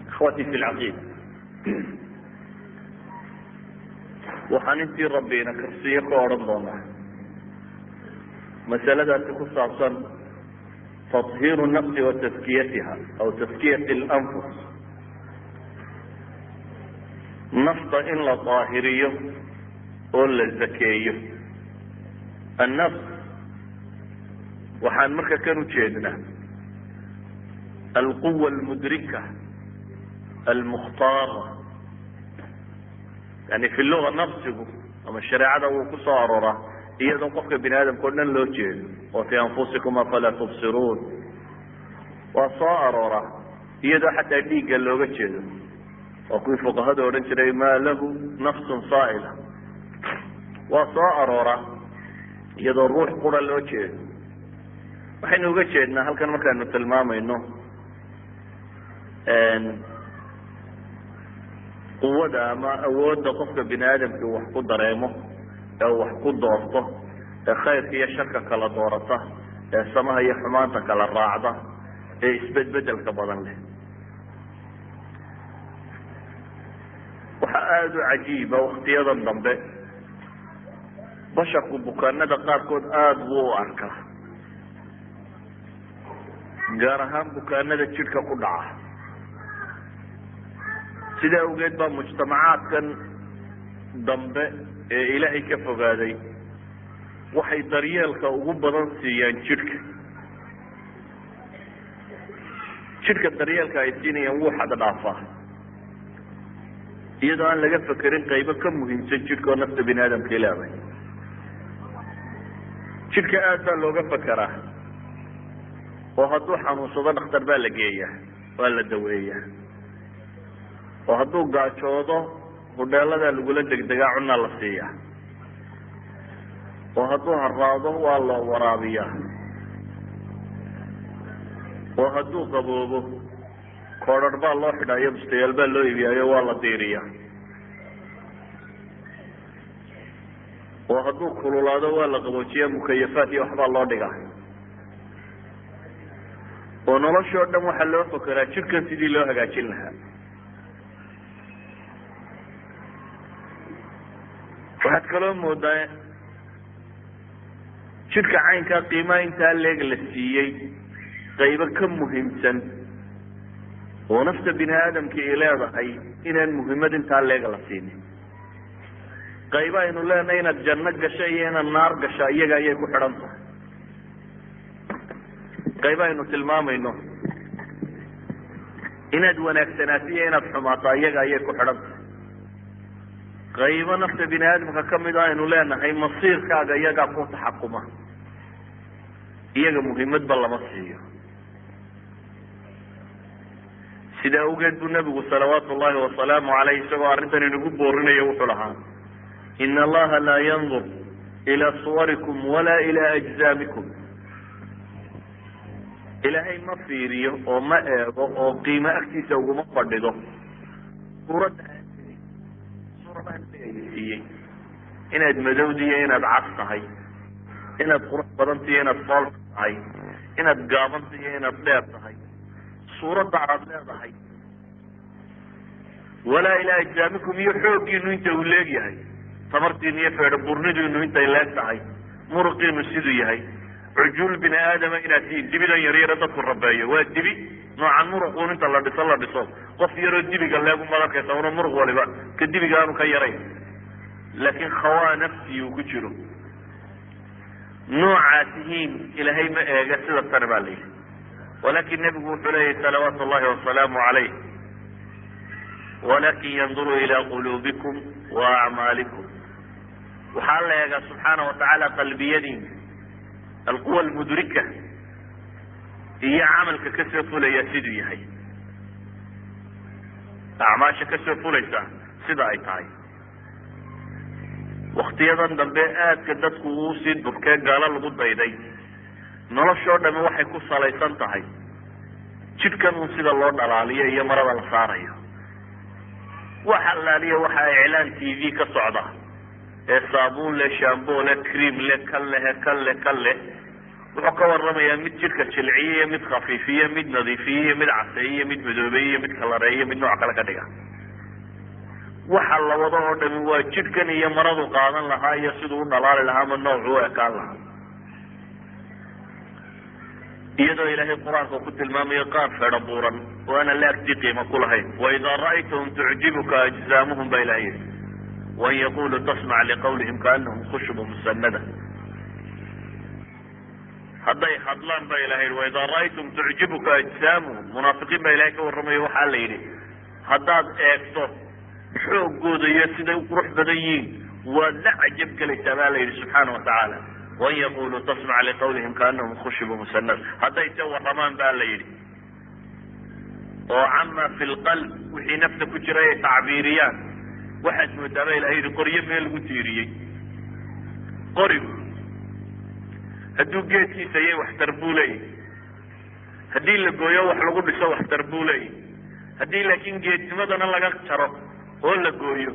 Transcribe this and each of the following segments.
Ikhwatii fi lcaqiida, waxaan intii rabbiina karsiyo ka odhan doonaa masaladaasi ku saabsan تطhiir الnafsi wa taskiyatiha aw taskiyat اlanfus, nafta in la daahiriyo oo la zakeeyo. Annafs waxaan marka kan ujeednaa alquwa almudrika almukhtaara. Yani fi luga nafsigu ama shareecada wuu ku soo arooraa iyadoo qofka bini aadamka o dhan loo jeedo, wa fi anfusikum afalaa tubsiruun. Waa soo arooraa iyadoo xataa dhiigga looga jeedo, waa kuwii fuqahada odhan jiray "ma lahu nafsun saa'ila". Waa soo arooraa iyadoo ruux qura loo jeedo. Waxaynu uga jeednaa halkan markaanu tilmaamayno quwada ama awoodda qofka bini aadamkii wax ku dareemo ee wax ku doorto, ee khayrka iyo sharka kala doorata, ee samaha iyo xumaanta kala raacda, ee isbedbedelka badan leh. Waxaa aada u cajiiba, waktiyadan dambe basharku bukaanada qaarkood aada buu u arkaa, gaar ahaan bukaanada jidhka ku dhaca. Sidaa awgeed baa mujtamacaadkan dambe ee Ilaahay ka fogaaday waxay daryeelka ugu badan siiyaan jidhka. Jidhka daryeelka ay siinayaan wuu xad dhaafaa, iyadoo aan laga fekerin qaybo ka muhiimsan jidhka oo nafta bini aadamkay leedahay. Jidhka aad baa looga fekeraa, oo hadduu xanuunsado dhakhtar baa la geeyaa, waa la daweeyaa, oo hadduu gaajoodo hudheeladaa lagula degdegaa, cunaa la siiyaa, oo hadduu haraado waa loo waraabiyaa, oo hadduu qaboobo koodhar baa loo xidhaayo, bustayaal baa loo iibiyaayo, waa la diiriyaa, oo hadduu kululaado waa la qaboojiyaa, mukayafaat iyo waxbaa loo dhigaa, oo noloshoo dhan waxaa loo fekeraa jidhkan sidii loo hagaajin lahaa. Waxaad kaloo moodaa jidhka caynkaa qiimaha intaa leeg la siiyey, qaybo ka muhiimsan oo nafta bini aadamka ay leedahay inaan muhiimad intaa leeg la siinin. Qaybo aynu leenahay inaad janno gasho iyo inaad naar gasho iyaga ayay ku xidhan tahay. Qaybo aynu tilmaamayno inaad wanaagsanaato iyo inaad xumaato iyaga ayay ku xidhan tahay. Qaybo nafta bini aadamka kamid a aynu leenahay masiirkaaga iyagaa ku taxakuma, iyaga muhiimadba lama siiyo. Sidaa awgeed buu nabigu salawaatu llahi wasalaamu caleyh isagoo arrintan inagu boorinayo wuxuu lahaa: "Ina Allaha laa yandur ila suwarikum walaa ila ajzaamikum." Ilaahay ma fiiriyo oo ma eego oo qiimo agtiisa uguma fadhido suuradda siiyey, inaad madowdiyo inaad cas tahay, inaad qurux badantiyo inaad foolka tahay, inaad gaabantiyo inaad dheer tahay, suuradda aad leedahay, walaa ilaa ajsaamikum, iyo xooggiinu inta uu leegyahay, tamartiinu iyo feedho burnidiinu intay leeg tahay, muruqiinu siduu yahay. Cujuul bini aadama inaad tihiin, dibidan yaryare dadku rabeeyo waa dibi noocan muruquun inta la dhiso la dhiso, qof yaroo dibiga leegumaad arkaysa una muruq waliba ka dibiga aanu ka yarayn, laakiin khawaa nafsi uu ku jiro. Noocaa tihiin Ilaahay ma eega sida tani baa la yidhi. Walakin nebigu wuxuu leeyahy salawaatu llahi wasalaamu calayh: "Walakin yanduru ila quluubikum wa acmaalikum." Waxaa la eegaa subxaana watacaala qalbiyadiina, alquwa almudrika, iyo camalka kasoo fulaya siduu yahay, acmaasha kasoo fulaysa sida ay tahay. Waktiyadan dambe aadka dadku uu sii durkee gaalo lagu dayday, noloshoo dhami waxay ku salaysan tahay jidhkan un sida loo dhalaaliyo iyo marada la saarayo. Wax allaaliya waxaa iclaan TV ka socda ee saabuun leh, shampoo leh, cream leh, kan lehe, kan leh, kan leh. Wuxuu ka warramayaa mid jidhka jilciye iyo mid khafiifiye, mid nadiifiye, mid caseeye, mid madoobeeye, mid kalareeye, mid nooc kale ka dhiga. Waxa la wado oo dhami waa jidhkan iyo maradu qaadan lahaa iyo siduu u dhalaali lahaa ama noocu u ekaan lahaa. Iyadoo Ilaahay Qur-aanka ku tilmaamayo qaar fedho buuran oo aan alla agtii qiimo ku lahayn. Waidaa ra'aytahum tucjibuka ajsaamuhum, ba Ilahay yihi, wain yaquluu tasmac liqawlihim kaanahum khushubu musanada. Hadday hadlaan, ba Ilahay yihi, waidaa ra'aytum tucjibuka ajsaamuhum. Munaafiqiin baa Ilahay ka warramayo. Waxaa la yidhi, haddaad eegto xoogooda iyo siday u qurux badan yihiin, waad la cajab gelaysaa, baa la yidhi subxaana watacaala. Wain yaquluu tasmac liqawlihim kaanahum khushubu musanad. Hadday se warramaan, ba la yidhi, oo cama fi lqalb, wixii nafta ku jira ay tacbiiriyaan, waxaad moodaa, ba Ilahay yidhi, qoryo meel lagu tiiriyey. Qorigu hadduu geedkiisa yay waxtar buu leeyahy, haddii la gooyo wax lagu dhiso waxtar buu leeyahy. Haddii laakiin geednimadana laga jaro oo la gooyo,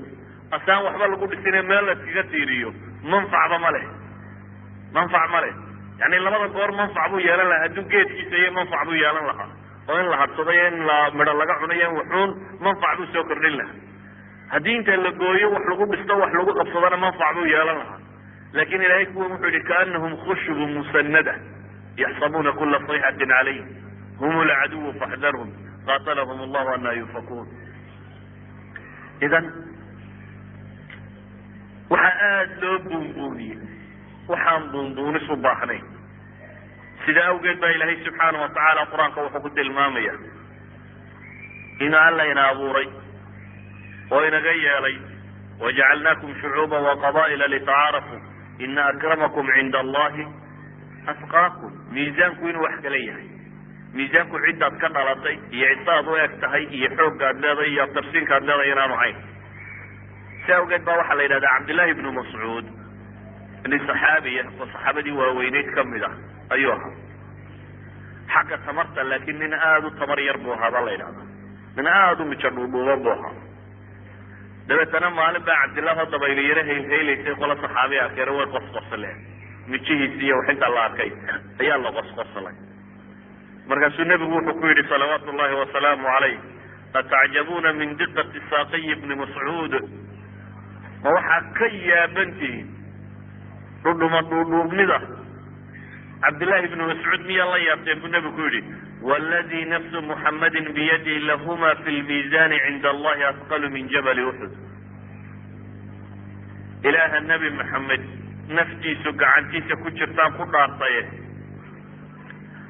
asaan waxba lagu dhisine meel la iskaga tiiriyo, manfacba ma leh, manfac ma leh. Yani labada goor manfac buu yeelan lahaa. Hadduu geedkiisa iyo manfac buu yeelan lahaa, oo in la hadhsado iyo in la midho laga cunayo in waxuun manfac buu soo kordhin lahaa. Haddii inta la gooyo wax lagu dhisto, wax lagu qabsadona, manfac buu yeelan lahaa. Lakin Ilahay kuwan wuxuu yihi, kaanahum khushubu musanada yaxsabuuna kula sayxatin calayh, hum lcaduwu faxdarhum, qatalahum allahu anaa yufakuun. Idan waxaa aada loo buunbuuniyey waxaan buunbuunis u baahnayn. Sida awgeed baa Ilaahay subxaana watacaala Qur-aanka wuxuu ku tilmaamaya inuu Alla ina abuuray oo inaga yeelay, wajacalnaakum shucuuba waqaba'ila litacaarafuu, ina akramakum cinda Allahi atqaakum. Miisaanku inuu wax kala yahay, miisaanku ciddaad ka dhalatay iyo ciddaad u eg tahay iyo xooggaad leedahay iyo abtarsiinkaad leedahay inaanu hayn. Si awgeed baa waxaa la yidhahdaa, Cabdillahi ibnu Mascuud nin saxaabiya oo saxaabadii waaweyneyd ka mid ah ayuu ahaa xagga tamarta, laakiin nin aada u tamar yar buu ahaa ba la yidhahdaa, nin aada u mijo dhuudhuuban buu ahaa. Dabeetana maalin baa Cabdillah oo dabayli yaro haylhaylaysay qola saxaabi arkeeno, way qosqosleen. Mijihiisi iyo waxinta la arkay ayaa la qosqoslay. Markaasuu nebigu wuxuu ku yidhi, salawaatu llahi wasalaamu calayh, atacjabuuna min diqati saaqiy bni Mascuud? Ma waxaa ka yaabantihiin dhudhuma dhuudhuubnida Cabdillahi ibni Mascuud miyaa la yaabteen, buu nebigu ku yidhi. Wladii nafsu Muxammadin biyadihi lahuma fi lmiizani cinda Allahi asqalu min jabali Uxud. Ilaaha Nebi Maxamed naftiisu gacantiisa ku jirtaan ku dhaartaye,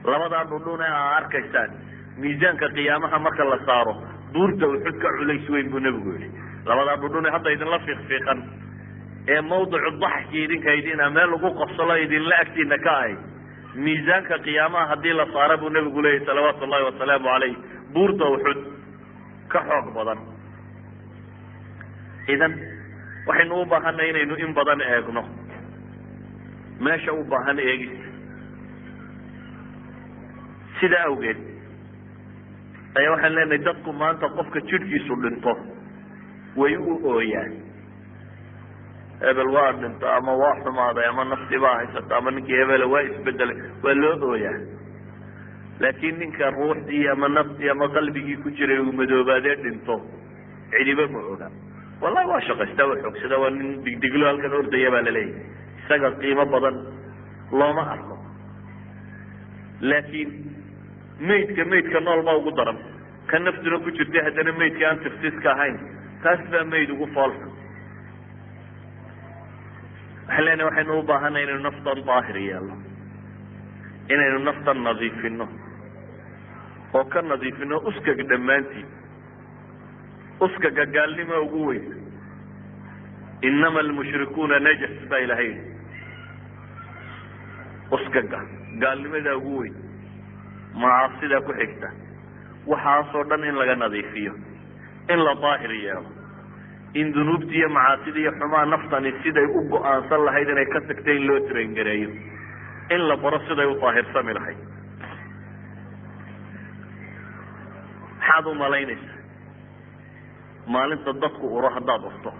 labadaa dhudhun ee aa arkaysaan miisaanka qiyaamaha marka la saaro buurta Uxud ka culays weyn, buu nebigu yihi. Labadaa dhudhun ee hadda idinla fiiqfiiqan ee mawdicu daxki idinka idina meel lagu qabsalo idinla agtiina ka ahay, miisaanka qiyaamaha haddii la saara, buu nebigu leeyahy, salawaatu llahi wasalaamu calayh, buurta Uxud ka xoog badan. Idan waxaynu u baahanay inaynu in badan eegno meesha u baahan eegista. Sida awgeed ayaa waxaan leenahay, dadku maanta qofka jidhkiisu dhinto way u ooyaan, hebel waa dhinto ama waa xumaaday ama nafti baa haysata ama ninkii hebela waa isbedelay, waa loo ooyaa. Laakiin ninka ruuxdii ama naftii ama qalbigii ku jiray uu madoobaadee dhinto, cidiba ma oga. Wallahi waa shaqaystaa, waa xoogsada, waa nin digdiglo halkan ordaya baa laleeyahay, isaga qiimo badan looma arko. Laakiin maydka, maydka nool baa ugu daran, ka naftuna ku jirtay haddana maydka aan tirsiska ahayn, taas baa mayd ugu foolxun. Waxaan leenahay, waxaynu u baahanay inaynu naftan daahir yeelno, inaynu naftan nadiifino oo ka nadiifino uskag dhammaantii. Uskaga gaalnima ugu weyn. Inama almushrikuuna najas, baa Ilahay yidhi. Uskaga gaalnimadaa ugu weyn, macaasida ku xigta. Waxaasoo dhan in laga nadiifiyo, in la daahir yeelo, in dunuubta iyo macaasida iyo xumaa naftani siday u go-aansan lahayd inay ka tagtay in loo train gareeyo, in la baro siday u daahirsami lahayd. Maxaad u malaynaysaa maalinta dadku uro haddaad urto?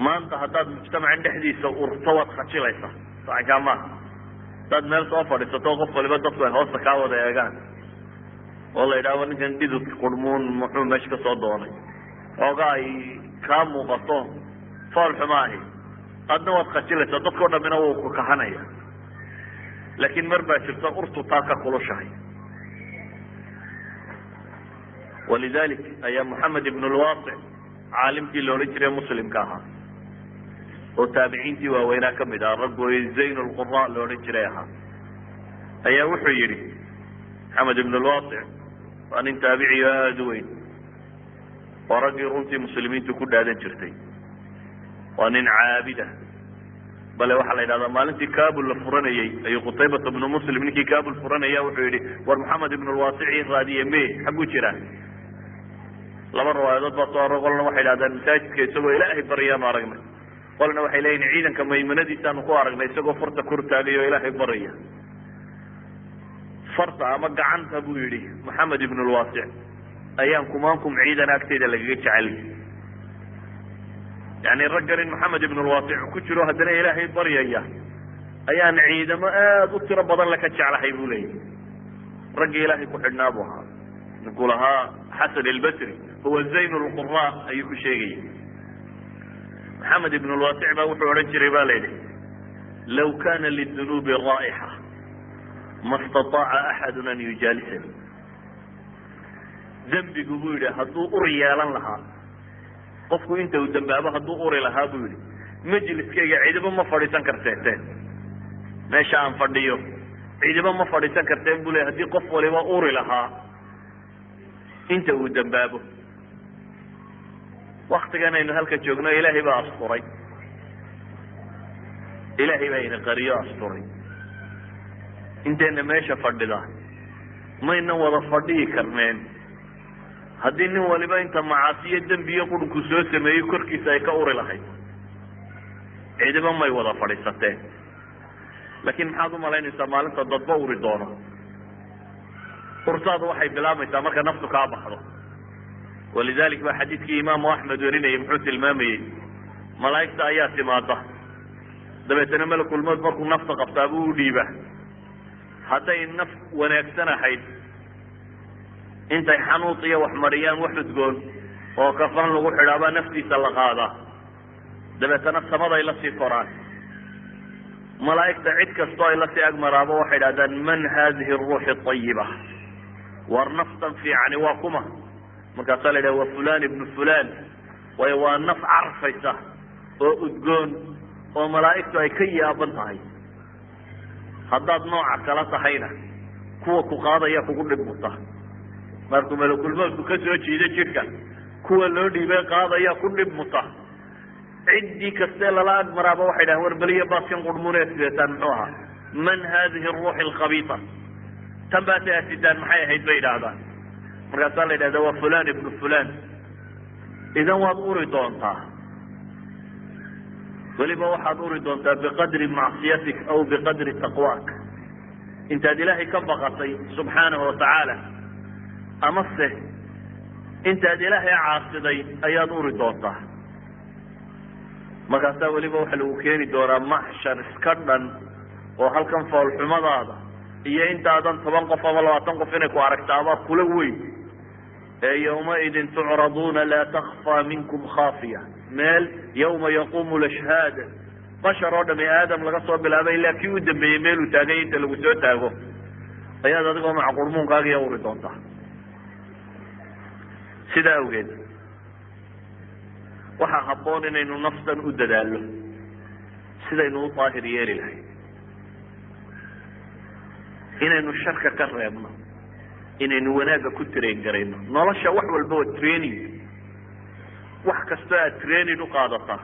Maanta haddaad mujtamacan dhexdiisa urto, waad khajilaysaa, sacankaa maaha. Hadaad meel soo fadhiisato, qof waliba dadku ay hoosta kaa wada eegaan oo la yidhahdo, "Ninkan dhidudka qurmuun muxuu meesha kasoo doonay?" Xooga ay kaa muuqato fool xumaahi, adna waad khajilaysaa, dadkao dhamina wuu ku kahanaya. Laakiin mar baa jirta urtu taa ka kulushahay. Walidalik ayaa Moxamed ibn lwasic, caalimkii la odhan jiray muslimka ahaa oo taabiciintii waaweynaa kamid ah, raggoy zayn lqura la odhan jiray ahaa, ayaa wuxuu yidhi, Maxamed ibn lwasic waa nin taabiciyo aada u weyn oo raggii runtii muslimiintu ku dhaadan jirtay, waa nin caabida. Bale waxaa la yidhahdaa maalintii Kabul la furanayey ayuu Qutaybata ibnu Muslim, ninkii Kabul furanaya, wuxuu yidhi, "War Maxamed ibn lwasici raadiye, me xagguu jiraa?" Laba riwaayadood baa soo aro. Qolna waxay idhahdaan masaajidka isagoo Ilaahay baryaanu aragnay, qolna waxay leeyihin ciidanka maymanadiisaanu ku aragnay isagoo farta kor taagay oo Ilaahay baraya. "Farta ama gacanta," buu yidhi Maxamed ibn lwasic, "ayaan kumaankum ciidan agtayda lagaga jeceliy." Yani raggan in Maxamed ibn lwasic ku jiro haddana Ilaahay baryaya ayaan ciidamo aada u tiro badan laka jeclahay, buu leeyahy. Raggii Ilaahay ku xidhnaa buu ahaa. Ninkuu lahaa Xasan Albasri "huwa zayn lqura" ayuu ku sheegayay. Maxamed ibn lwasic baa wuxuu odhan jiray, ba la yidhi, "Law kana lidunuubi raa'ixa ma istataaca axadu an yujaalisani." Dembigu, buu yidhi, hadduu ur yeelan lahaa, qofku inta uu dambaabo hadduu uri lahaa, buu yidhi, majliskayga cidiba ma fadhiisan karteeteen. Meesha aan fadhiyo cidiba ma fadhiisan karteen, buu ley, haddii qof waliba uri lahaa inta uu dambaabo. Waktigan aynu halka joogno Ilaahay baa asturay, Ilaahay baa ina qariyo, asturay. Intayna meesha fadhida maynan wada fadhiyi karneen haddii nin waliba inta macaasiyo dembiyo qurunku soo sameeyey korkiisa ay ka uri lahayd, cidiba may wada fadhiisateen. Laakiin maxaad umalaynaysaa maalinta dadba uri doono? Urtaadu waxay bilaabmaysaa marka naftu kaa baxdo. Walidalik ba xadiidkii Imaamu Axmed warinayay muxuu tilmaamayey? Malaa'igta ayaa timaada, dabeetana malakulmood markuu nafta qabtaa buu u dhiiba. Hadday naf wanaagsan ahayd, intay xanuud iyo wax mariyaan, wax udgoon oo kafan lagu xidhaabaa naftiisa la qaadaa, dabeetana samaday la sii koraan. Malaa'igta cid kastoo ay lasii agmaraabo waxay idhahdaan, "Man hadihi aruuxi ayiba? War naftan fiicani waa kuma?" Markaasaa la yidhaha, "Waa fulan ibnu fulan." Waayo, waa naf carfaysa oo udgoon oo malaa'igtu ay ka yaaban tahay. Haddaad nooca kala tahayna, kuwa ku qaadaya kugu dhib muta. Markuu malakulmoodku ka soo jiido jidhka, kuwa loo dhiibay qaadaya ku dhib muta. Ciddii kastee lala agmaraaba waxay dhahan, "War beliya baaskan qurmuneed sideetaan muxuu ahaa? Man hadihi aruuxi alkhabiita? Tan baase asidaan maxay ahayd?" bay idhaahdaan. Markaasaa la yidhahda, "Waa fulan ibnu fulan." Idan waad uri doontaa, weliba waxaad uri doontaa biqadri macsiyatik aw biqadri taqwaak, intaad Ilaahay ka baqatay subxaanahu watacaala amase intaad Ilaahay caasiday ayaad uri doontaa. Markaasaa weliba waxa lagu keeni doonaa maxshar iska dhan oo halkan foolxumadaada iyo intaadan 10 qof ama 20 qof inay ku aragtaabaa kula weyn. Ee yawmaidin tucraduuna laa takfaa minkum khaafiya, meel yawma yaquumu lashhaad, bashar oo dhami, Aadam laga soo bilaabay ilaa kii u dambeeyey, meeluu taagay inta lagu soo taago ayaad adigoo maca qurmuunkaagiya uri doontaa. Sidaa awgeed waxaa habboon inaynu naftan u dadaallo sidaynu u daahir yeeli lahayd, inaynu sharka ka reebno, inaynu wanaagga ku train garayno. Nolosha wax walba waa training. Wax kastoo aad training u qaadataa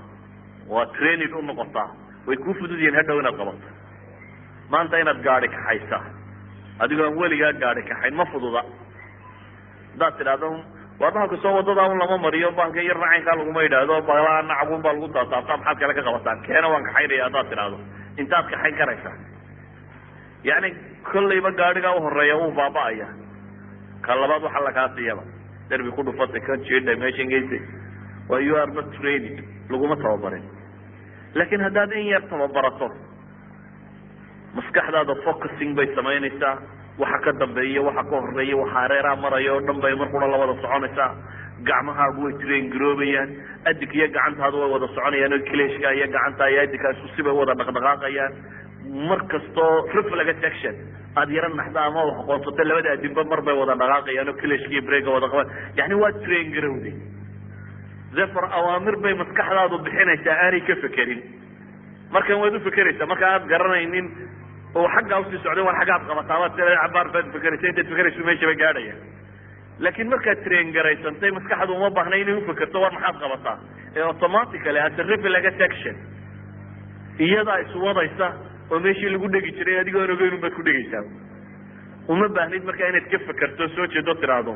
waa training u noqotaa, way kuu fudud yihiin hadhow inaad qabato. Maanta inaad gaadi kaxaysaa adigoo aan weligaa gaadi kaxayn ma fududa. Haddaad tidhahdo, "Waa bahalka soo wadada un lama mariyo, bahalka yar nacaynkaa laguma yidhaahdo, balaa nacagun baa lagu taataabtaa, maxaad kale ka qabataan, keena waan kaxaynaya," haddaad tidhaahdo, intaad kaxayn karaysaa? Yani kollayba gaadhigaa uhoreeya wuu baaba'aya, ka labaad waxa lakaa siiyaba derbi ku dhufatay, kan jiidhay, meeshan geysay. Waa you are not trained, laguma tababarin. Laakiin haddaad in yar tababarato. Maskaxdaada focusing bay samaynaysaa. Waxa ka dambeeya, waxa ka horeeya, waxa hareeraha maraya oo dhan bay mar qura la wada soconaysaa. Gacmahaagu way train garoobayaan, adik iyo gacantaadu way wada soconayaan, oo clutchka iyo gacanta iyo adinka isku sibay wada dhaqdhaqaaqayaan. Mar kastoo reflex action aada yaro naxda ama wax qoonsato, labada adinba mar bay wada dhaqaaqayaan oo clutchka iyo brakega wada qaban. Yani waa train garowday. Therefore, awaamir bay maskaxdaadu bixinaysaa aanay ka fekerin. Markan waad ufikeraysaa, marka aad garanaynin oo xaggaa usii socday, war xaggaad qabataa, waad cabaar baad fekeraysa. Intaad fekerayso meesha bay gaadhaya. Laakiin markaad train garaysantay, maskaxdu uma baahna inay ufikerto war maxaad qabataa, ee automatically, as a reflex action, iyadaa iswadaysa oo meeshii lagu dhegi jiray adigoon ogeyn baad ku dhegaysaa. Uma baahnid markaa inaad ka fekerto, soo jeedo, tiraahdo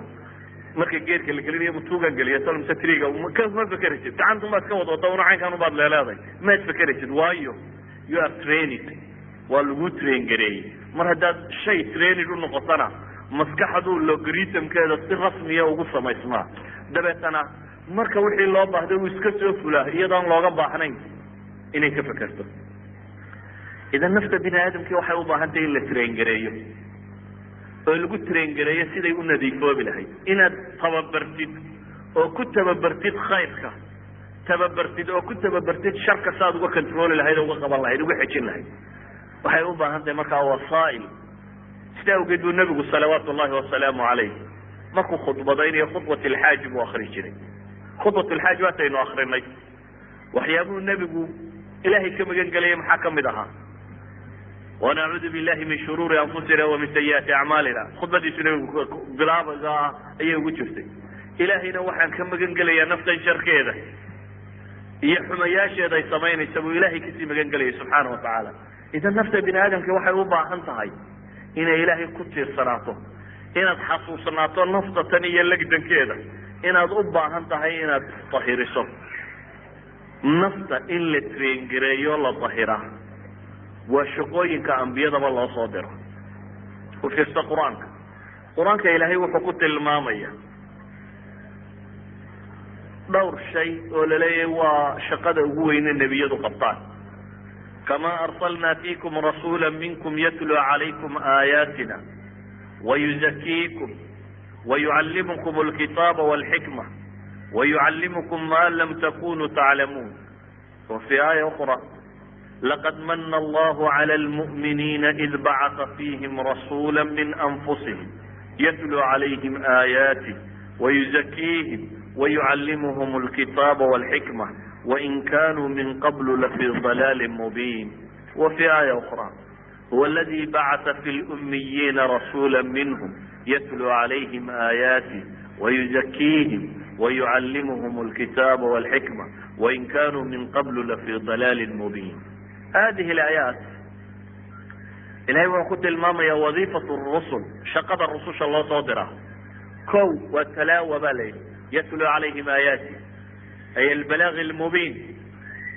marka gearka la gelinayo ma twogan geliyo tol mise threega. Ma fekeraysid, gacantumaad ka wad wada una caynkan ubaad leeleeday. Maad fekeraysid, waayo you are trained, waa lagu train gareeyey. Mar haddaad shay trained u noqotona, maskaxdu logarithmkeeda si rasmiya ugu samaysmaa. Dabeetana marka wixii loo baahday uu iska soo fulaa, iyadoon looga baahnayn inay ka fekerto. Idan nafta bini aadamkii waxay u baahan tahay in la train gareeyo, oo lagu train gareeyo siday u nadiifoobi lahayd. Inaad tababartid oo ku tababartid khayrka, tababartid oo ku tababartid sharka, saaad uga controli lahayd oo uga qaban lahayd, uga xejin lahayd, waxay u baahan tahay markaa wasaa'il. Sida awgeed buu nebigu salawaatu llahi wasalaamu calayh markuu khudbadaynayo khudbat alxaaj buu akri jiray. Khudbat alxaaj waataynu akrinay. Waxyaabuhu nebigu ilaahay ka magan gelaya maxaa kamid ahaa? Wanacuudu billahi min shuruuri anfusina wa min sayi'aati acmaalina. Khudbadiisu nebigu bilaabaga ah ayay ugu jirtay. Ilaahayna waxaan ka magan gelayaa naftan sharkeeda iyo xumayaasheeda ay samaynaysa buu ilaahay kasii magan gelayay subxaana watacaala. Idan nafta bini aadamka waxay u baahan tahay inay ilaahay ku tiirsanaato, inaad xasuusnaato nafta tan iyo legdankeeda, inaad u baahan tahay inaad isdahiriso. Nafta in la train gareeyo, la dahiraa, waa shaqooyinka ambiyadaba loo soo diro. U fiirsa qur-aanka. Qur-aanka ilaahay wuxuu ku tilmaamaya dhowr shay oo laleeyahay waa shaqada ugu weyne nebiyadu qabtaan. Kama arsalna fiikum rasuula minkum yatluu calaykum aayaatina wayuzakiikum wayucallimukum alkitaaba walxikma wayucallimukum ma lam takunuu taclamuun. wa fi aaya ukhra: laqad mana allahu clى lmu'miniina id bacata fiihim rasuula min anfusihim yatluu calayhim aayaatih wayuzakiihim wayucallimuhum alkitaaba walxikma wain kanuu min qablu lafii ضalaali mubiin. wa fi aaya ukhra: huwa aladi bacata fi lumiyiina rasuula minhum yatluu calayhim aayaatih wayuzakiihim wayucallimuhum alkitaaba walxikma wain kanuu min qablu lafii ضalaali mubiin. Hadihi alaayaat ilahay wuxuu ku tilmaamaya wadiifat rusul, shaqada rususha loo soo diraa. Kow waa talaawa ba la yidhi, yatluu calayhim aayaati, ay albalaag almubiin,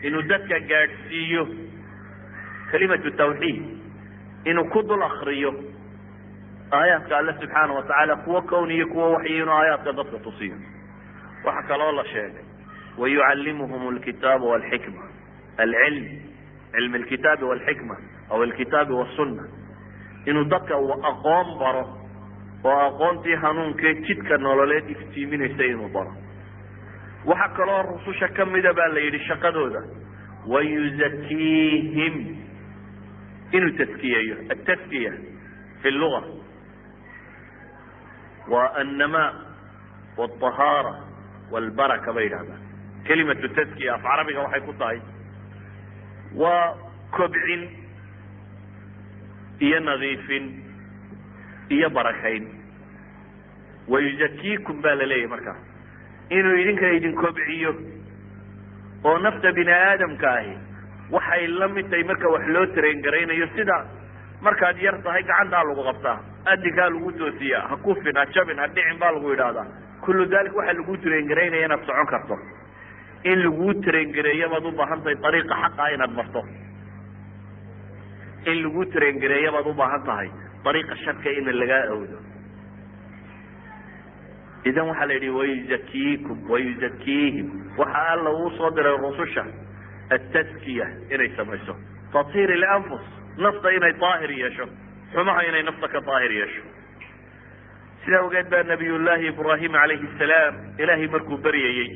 inuu dadka gaadhsiiyo kalimatu tawxiid, inuu ku dul akriyo aayaadka alle subxaana watacaala, kuwo kown iyo kuwo waxyi, inuu aayaadka dadka tusiyo. Waxaa kaloo la sheegay wayucallimuhum alkitaaba walxikma, alcilm, cilm alkitaabi walxikma aw alkitaabi wasunna, inuu dadka uu aqoon baro oo aqoontii hanuunkee jidka nololeed iftiiminaysa inuu baro. Waxaa kaloo rususha kamida baa la yidhi shaqadooda wayuzakiihim, inuu taskiyeeyo. Ataskiya fi luga waa annama wاطahaara wاlbaraka bay yidhahdaan. Kelimatu taskiya af carabiga waxay ku tahay waa kobcin iyo nadiifin iyo barakayn. Wayuzakiikum baa la leeyahay markaa inuu idinka idin kobciyo, oo nafta bini aadamka ahi waxay la mid tahay marka wax loo train garaynayo, sida markaad yar tahay gacantaa lagu qabtaa, adinkaa lagu toosiyaa, ha kufin, ha jabin, ha dhicin baa lagu yidhahdaa. Kullu dalik waxaa lagu train garaynaya inaad socon karto. In laguu train gareeyo baad u baahan tahay ariiqa xaqa inaad marto. In lagu train gareeyo baad u baahan tahay ariiqa sharka in lagaa awdo. Idan waxaa la yidhi wayuzakiikum wayuzakiihim. Waxa alla uu soo diray rususha ataskiya, inay samayso tathiir ilanfus. Nafta inay daahir yeesho, xumaha inay nafta ka daahir yeesho. Sidaa ogeed baa Nabiyullaahi Ibraahim calayhi salaam Ilaahay markuu baryayey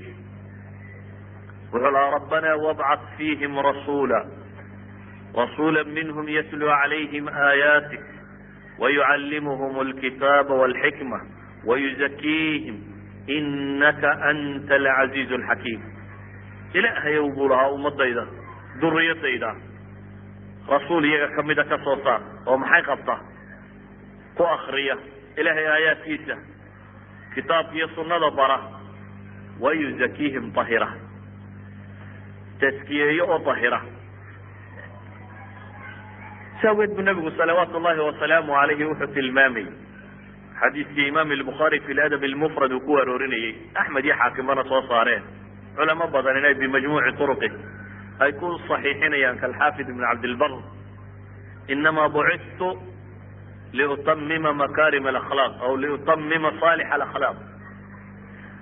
wuxuu lahaa: "Rabbana wabcat fiihim rasuula minhum yatluu calayhim aayaatik wayucallimuhum alkitaaba walxikma wayuzakiihim inaka anta alcaziizu alxakiim." Ilaahayow, buu lahaa, ummadayda, duriyadayda, rasuul iyaga kamida ka soo saar oo maxay qabta? Ku akriya Ilahay aayaadkiisa, kitaabka iyo sunnada bara, wayuzakiihim, tahira, taskiyeeyo oo tahira. Si awgeed buu Nabigu salawaatu llahi wasalaamu alayhi wuxuu tilmaamayey xadiiskii Imaam Albukhaari fi ladab almufrad uu ku aroorinayey, Axmed iyo xaakimana soo saareen, culamo badan inay bimajmuuci turuqi ay ku saxiixinayaan, kalxaafid ibn Cabdilbar: "Inama bucithtu liutamima makarim alakhlaaq aw liutamima saalix alakhlaaq."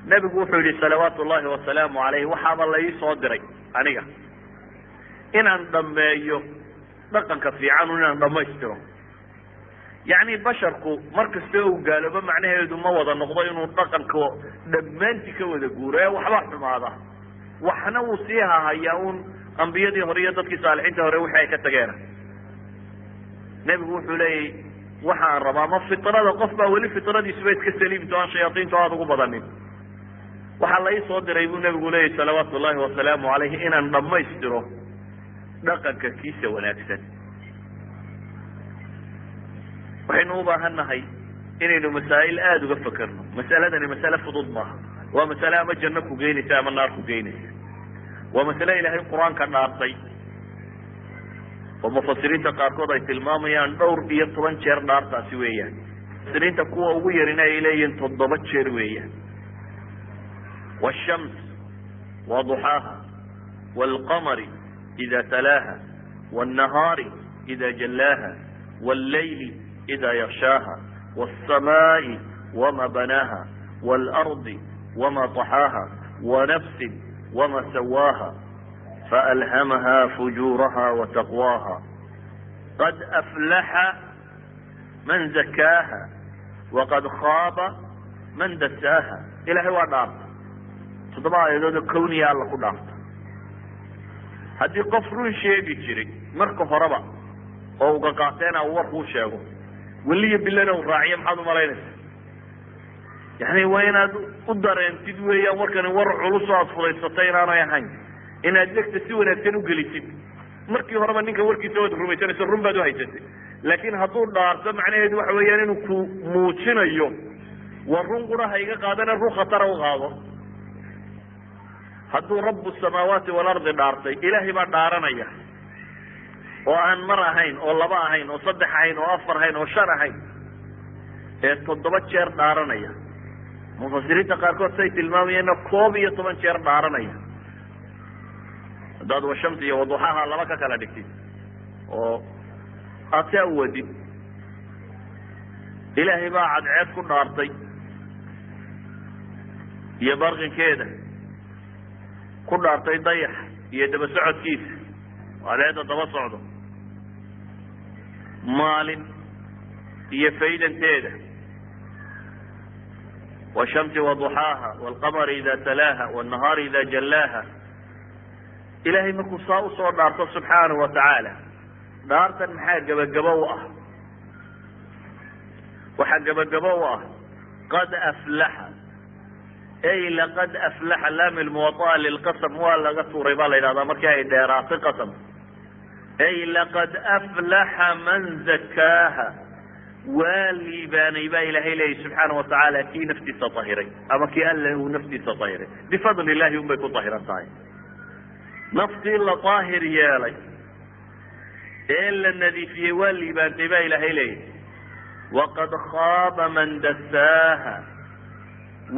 Nebigu wuxuu yihi salawaatu llahi wasalaamu alayh: "Waxaaba la ii soo diray aniga inaan dhameeyo dhaqanka fiican, inaan dhamaystiro." Yacni basharku mar kasta uu gaaloobo, macnaheedu ma wada noqdo inuu dhaqanka dhammaantii ka wada guuro ee waxba xumaada, waxna wuu sii hahayaa un ambiyadii hore iyo dadkii saalixiinta hore wixii ay ka tageena. Nebigu wuxuu leeyay: "Waxaan rabaa ma fitrada qof baa weli fitradiisuba iska saliimto, aan shayaaiintu aada ugu badanin. Waxaa la ii soo diray," buu nebigu leeyahy salawaatu llahi wasalaamu calayhi, "inaan dhammaystiro dhaqanka kiisa wanaagsan." Waxaynu u baahan nahay inaynu masaa'il aada uga fekerno. Masaladani masale fudud maaha. Waa masale ama janno ku geynaysa ama naar ku geynaysa. Waa masale Ilaahay Qur-aanka dhaartay, oo mufasiriinta qaarkood ay tilmaamayaan dhowr iyo toban jeer dhaartaasi weeyaan. Mufasiriinta kuwa ugu yarina ay leeyihiin 7 jeer weeyaan: washams waduxaaha, waalqamari ida talaaha, wاnnahaari ida jallaaha, wاllayli ida yakshaaha, wاlsamaai wama banaaha, wاlardi wama طaxaaha, wanafsin wama sawaaha, faalhamaha fujuuraha wataqwaaha, qad aflaxa man zakaaha waqad khaaba man dasaaha. Ilahay waa dhaarta, 7 aayadood oo kawniya Alla ku dhaarta. Haddii qof run sheegi jiray marka horeba oo uga qaateena uu warkuu sheego, weliya bilana uu raaciyo, maxaad umalaynaysa? Yani waa inaad u dareentid weeyaan warkani war culus oo aad fudaysatay inaanay ahayn, inaad dhegta si wanaagsan ugelisid. Markii horeba ninka warkiisa waad rumaysanayso, run baad uhaysatay, laakiin hadduu dhaarto, macnaheedu waxa weeyaan inuu ku muujinayo war run qura ha iga qaadana, run khatara u qaado. Hadduu rabu samaawaati walardi dhaartay, Ilaahay baa dhaaranaya, oo aan mar ahayn oo laba ahayn oo saddex ahayn oo afar ahayn oo shan ahayn ee 7 jeer dhaaranaya. Mufasiriinta qaarkood say tilmaamayeenna 11 jeer dhaaranaya, haddaad washamsi iyo waduxaha laba ka kala dhigtid oo aad saa u wadid. Ilaahay baa cadceed ku dhaartay iyo barqinkeeda, ku dhaartay dayax iyo daba socodkiisa, cadceedda daba socdo, maalin iyo faydanteeda: washamsi waduxaaha, walqamari ida talaaha, wاnnahaari ida jallaaha. Ilaahay markuu saa usoo dhaarto subxaanahu watacaala, dhaartan maxaa gebagabo u ah? Waxaa gebagabo u ah qad aflaxa, ay laqad aflaxa. Laam lmuwaطa'a lilqasam waa laga tuuray baa la yidhahdaa markii ay dheeraatay qasam. Ay laqad aflaxa man zakaaha, waa liibaanay baa Ilaahay leeyahy subxaana watacaala kii naftiisa tahiray, ama kii Alla uu naftiisa tahiray. Bifadli illahi un bay ku tahiran tahay. Naftii la daahir yeelay ee la nadiifiyey waa liibaantay baa Ilaahay leeyahy. Waqad khaaba man dasaaha,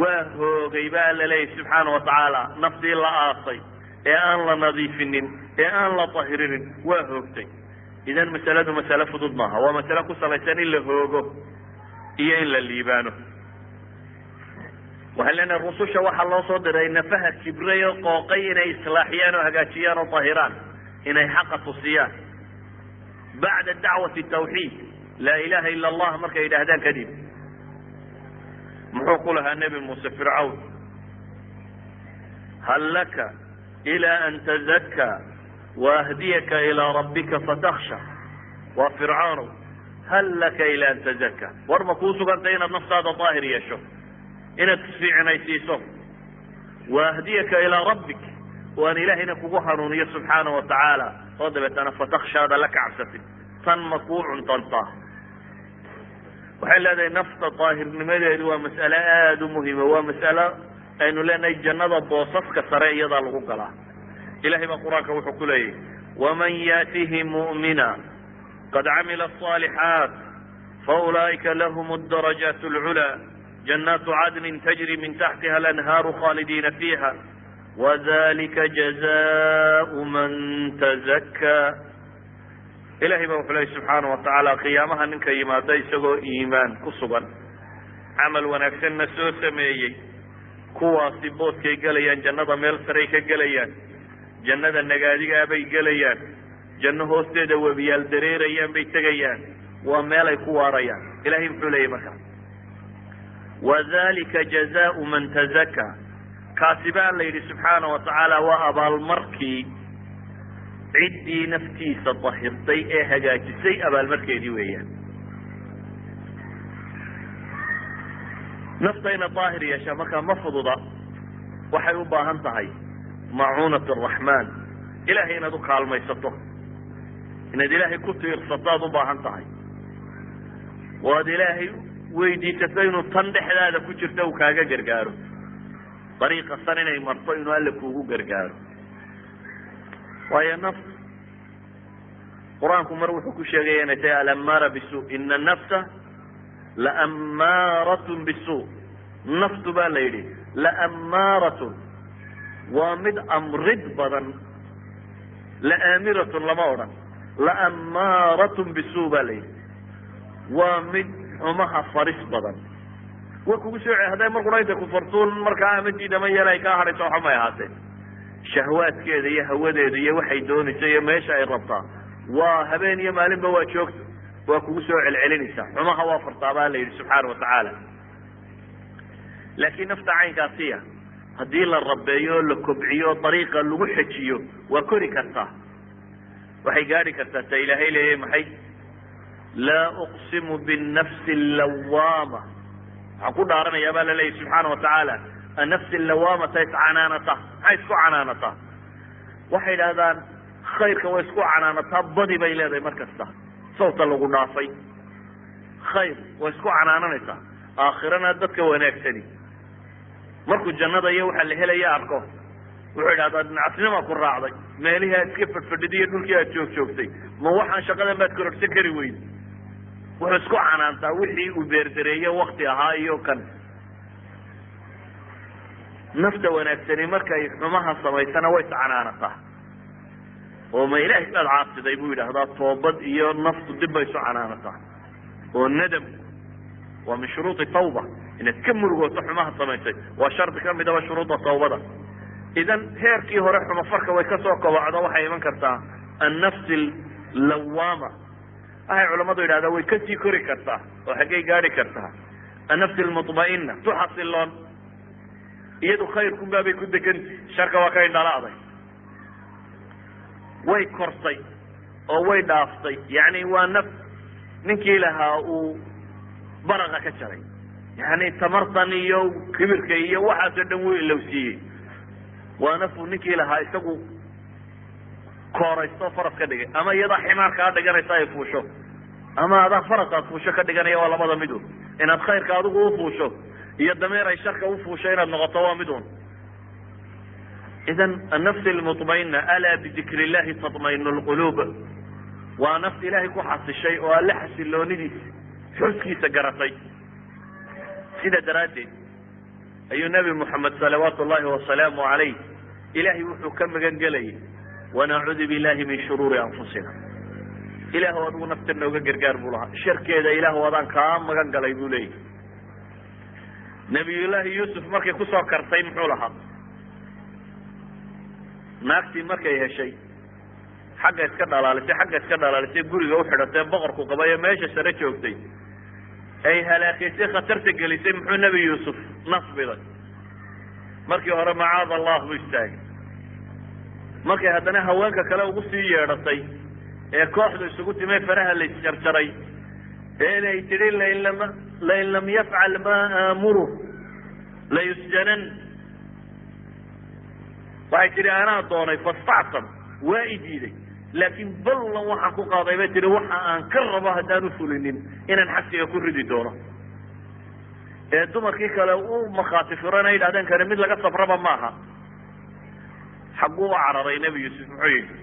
waa hoogay baa Alla leeyahy subxaana watacaala naftii la aasay ee aan la nadiifinin ee aan la tahirinin, waa hoogtay. Idan masaladu masale fudud maaha. Waa masale ku salaysan in la hoogo iyo in la liibaano. Waxaan leenahay rususha waxaa loo soo diray nafaha kibray oo qooqay inay islaaxiyaan oo hagaajiyaan oo tahiraan, inay xaqa tusiyaan. Bacda dacwati tawxiid, laa ilaha ila Allah, markay yidhaahdaan kadib, muxuu ku lahaa Nebi Muuse Fircawn? Hal laka ila an tazakkaa waahdiyaka ilaa rabbika fataksha. Waa Fircawnow, hal laka ila an tazakka, war ma kuu sugantay inaad naftaada daahir yeesho, inaad isfiicinaysiiso, waahdiyaka ilaa rabbik, oo aan ilaahayna kugu hanuuniyo subxaana wa tacaala, oo dabeetana fatakshaada la kacabsatid, tan ma kuu cuntantaa? Waxay leedahay, nafta daahirnimadeedu waa mas'ale aada u muhima, waa mas'alo aynu leenahay jannada boosaska sare iyadaa lagu galaa. Ilahay baa Qur-aanka wuxuu ku leeyahy: waman yaatihi mu'mina qad camila aصaalixaat faulaa'ika lahum adarajaat alculaa, jannaatu cadnin tajri min taxtiha alanhaaru khaalidiina fiiha, wadalika jazaau man tazakkaa. Ilahay baa wuxuu leeyay subxaana wa tacaala, qiyaamaha ninka yimaada isagoo iimaan ku sugan, camal wanaagsanna soo sameeyey, kuwaasi booskay gelayaan jannada meel saray ka gelayaan, jannada nagaadigaabay gelayaan, janno hoosteeda webiyaal dareerayaan bay tegayaan, waa meel ay ku waarayaan. Ilahay muxuu leeyahy marka? Wadalika jazaau man tazakkaa. Kaasi baa la yidhi subxaana wa tacaala waa abaalmarkii ciddii naftiisa dahirtay ee hagaajisay, abaalmarkeedii weeyaan. Nafta inaad daahir yeeshaa markaa ma fududa, waxay u baahan tahay macuunat araxmaan, ilahay inaad u kaalmaysato, inaad Ilaahay ku tiirsato aad u baahan tahay, oo aad Ilaahay weydiisato inuu tan dhexdaada ku jirto uu kaaga gargaaro, dariiqa san inay marto inuu Alle kuugu gargaaro. Waayo naftu Qur-aanku mar wuxuu ku sheegaya inay tahay alammaara bisu, ina nafsa laammaaratun bisu. Naftu baa la yidhi laammaaratun, waa mid amrid badan, la'aamiratun lama odhan, laammaaratun bisu baa la yidhi, waa mid xumaha faris badan. Way kugu soo hadday mar qura intay ku fartuun markaa ama diidama yeel ay kaa hadhayso, waxa may ahaatee shahwaadkeeda iyo hawadeeda iyo waxay doonayso iyo meesha ay rabtaa waa habeen iyo maalinba waa joogto, waa kugu soo celcelinaysaa, xumaha waa fartaa baa la yidhi subxaana watacaala. Laakiin nafta caynkaasiya haddii la rabeeyo oo la kobciyo oo dariiqa lagu xejiyo, waa kori kartaa, waxay gaadhi kartaa ta Ilaahay leeyahy maxay? Laa uqsimu binnafsi allawaama, waxaan ku dhaaranayaa baa la leeyahy subxaana watacaala annafsi allawaamata iscanaanata. Maxay isku canaanataa? Waxay idhahdaan khayrka way isku canaanataa, badi bay leedahay mar kasta, sawta lagu dhaafay khayr way isku canaananaysaa. Aakhirana dadka wanaagsani markuu jannada iyo waxa la helaya arko, wuxuu idhahdaa dhinacasnimaa ku raacday, meelihii aad iska fadhfadhiday iyo dhulkii aad joog joogtay, ma waxaan shaqadan baad kororsan kari weyday? Wuxuu isku canaantaa wixii uu beerdareeye wakti ahaa. Iyo kan nafta wanaagsani markay xumaha samaysana way iscanaanataa, oo ma Ilaahay baad caasiday buu yidhaahdaa, toobad iyo naftu dib bay isu canaanataa. Oo nadamku waa min shuruudi tawba, inaad ka murugooto xumaha samaysay waa shardi ka midaba shuruudda tawbada. Idan heerkii hore xumafarka way kasoo kobocdo, waxay iman kartaa annafsi lawaama. Waxay culammadu yidhahdaa way kasii kori kartaa, oo xaggay gaadhi kartaa? Annafsi almutma'ina, tu xasiloon, iyadu khayrkunbaabay ku deganti, sharka waa ka indhala'day, way kortay oo way dhaaftay. Yani waa naf ninkii lahaa uu baraqa ka jaray, yani tamartan iyo kibirka iyo waxaasoo dhan wuu ilowsiiyey. Waa nafuu ninkii lahaa isagu kooraysto, faras ka dhigay, ama iyadaa ximaar kaa dhiganaysa ay fuusho, ama adaa faras aad fuusho ka dhiganaya. Waa labada midun, inaad khayrka adigu ufuusho iyo dameer ay sharka ufuusho inaad noqoto, waa midun. Idan annafs almutmaina, alaa bidikri illahi tatmainu lquluub, waa nafs Ilaahay ku xasishay oo Alle xasiloonidiisa xuskiisa garatay. Sida daraaddeed ayuu Nabi Moxamed salawaatu llahi wasalaamu calayh Ilahay wuxuu ka magan gelayay: wanacuudu billahi min shuruuri anfusina. Ilaahu adigu nafta nooga gargaar buu lahaa, sharkeeda Ilaahu adaan kaa magan galay buu leeyahy. Nabiyullaahi Yuusuf markay kusoo kartay muxuu lahaa? Naagtii markay heshay Xagga iska dhalaalisay, xagga iska dhalaalisay, guriga uxidhatay, boqorku qabay ee meesha sare joogtay, ay halaakaysay, khatarta gelisay. Muxuu Nebi Yuusuf nasbiday? Markii hore "Macaad Allah" buu istaagay. Markay haddana haweenka kale ugu sii yeedhatay ee kooxdu isugu timay, faraha la isjarjaray, ee inay tidhi "Lain lam yafcal maa aamuru layusjanan", waxay tidhi "Anaa doonay, fastactam, waa i diiday, laakiin ballan waxaan ku qaaday," bay tihi, "waxa aan ka rabo haddaanu fulinin inaan xabsiga ku ridi doono." Ee dumarkii kale u markhaati furan ay yidhahdeen, "Kani mid laga sabraba maaha." Xagguu u cararay Nebi Yuusuf? Muxuu yidhi?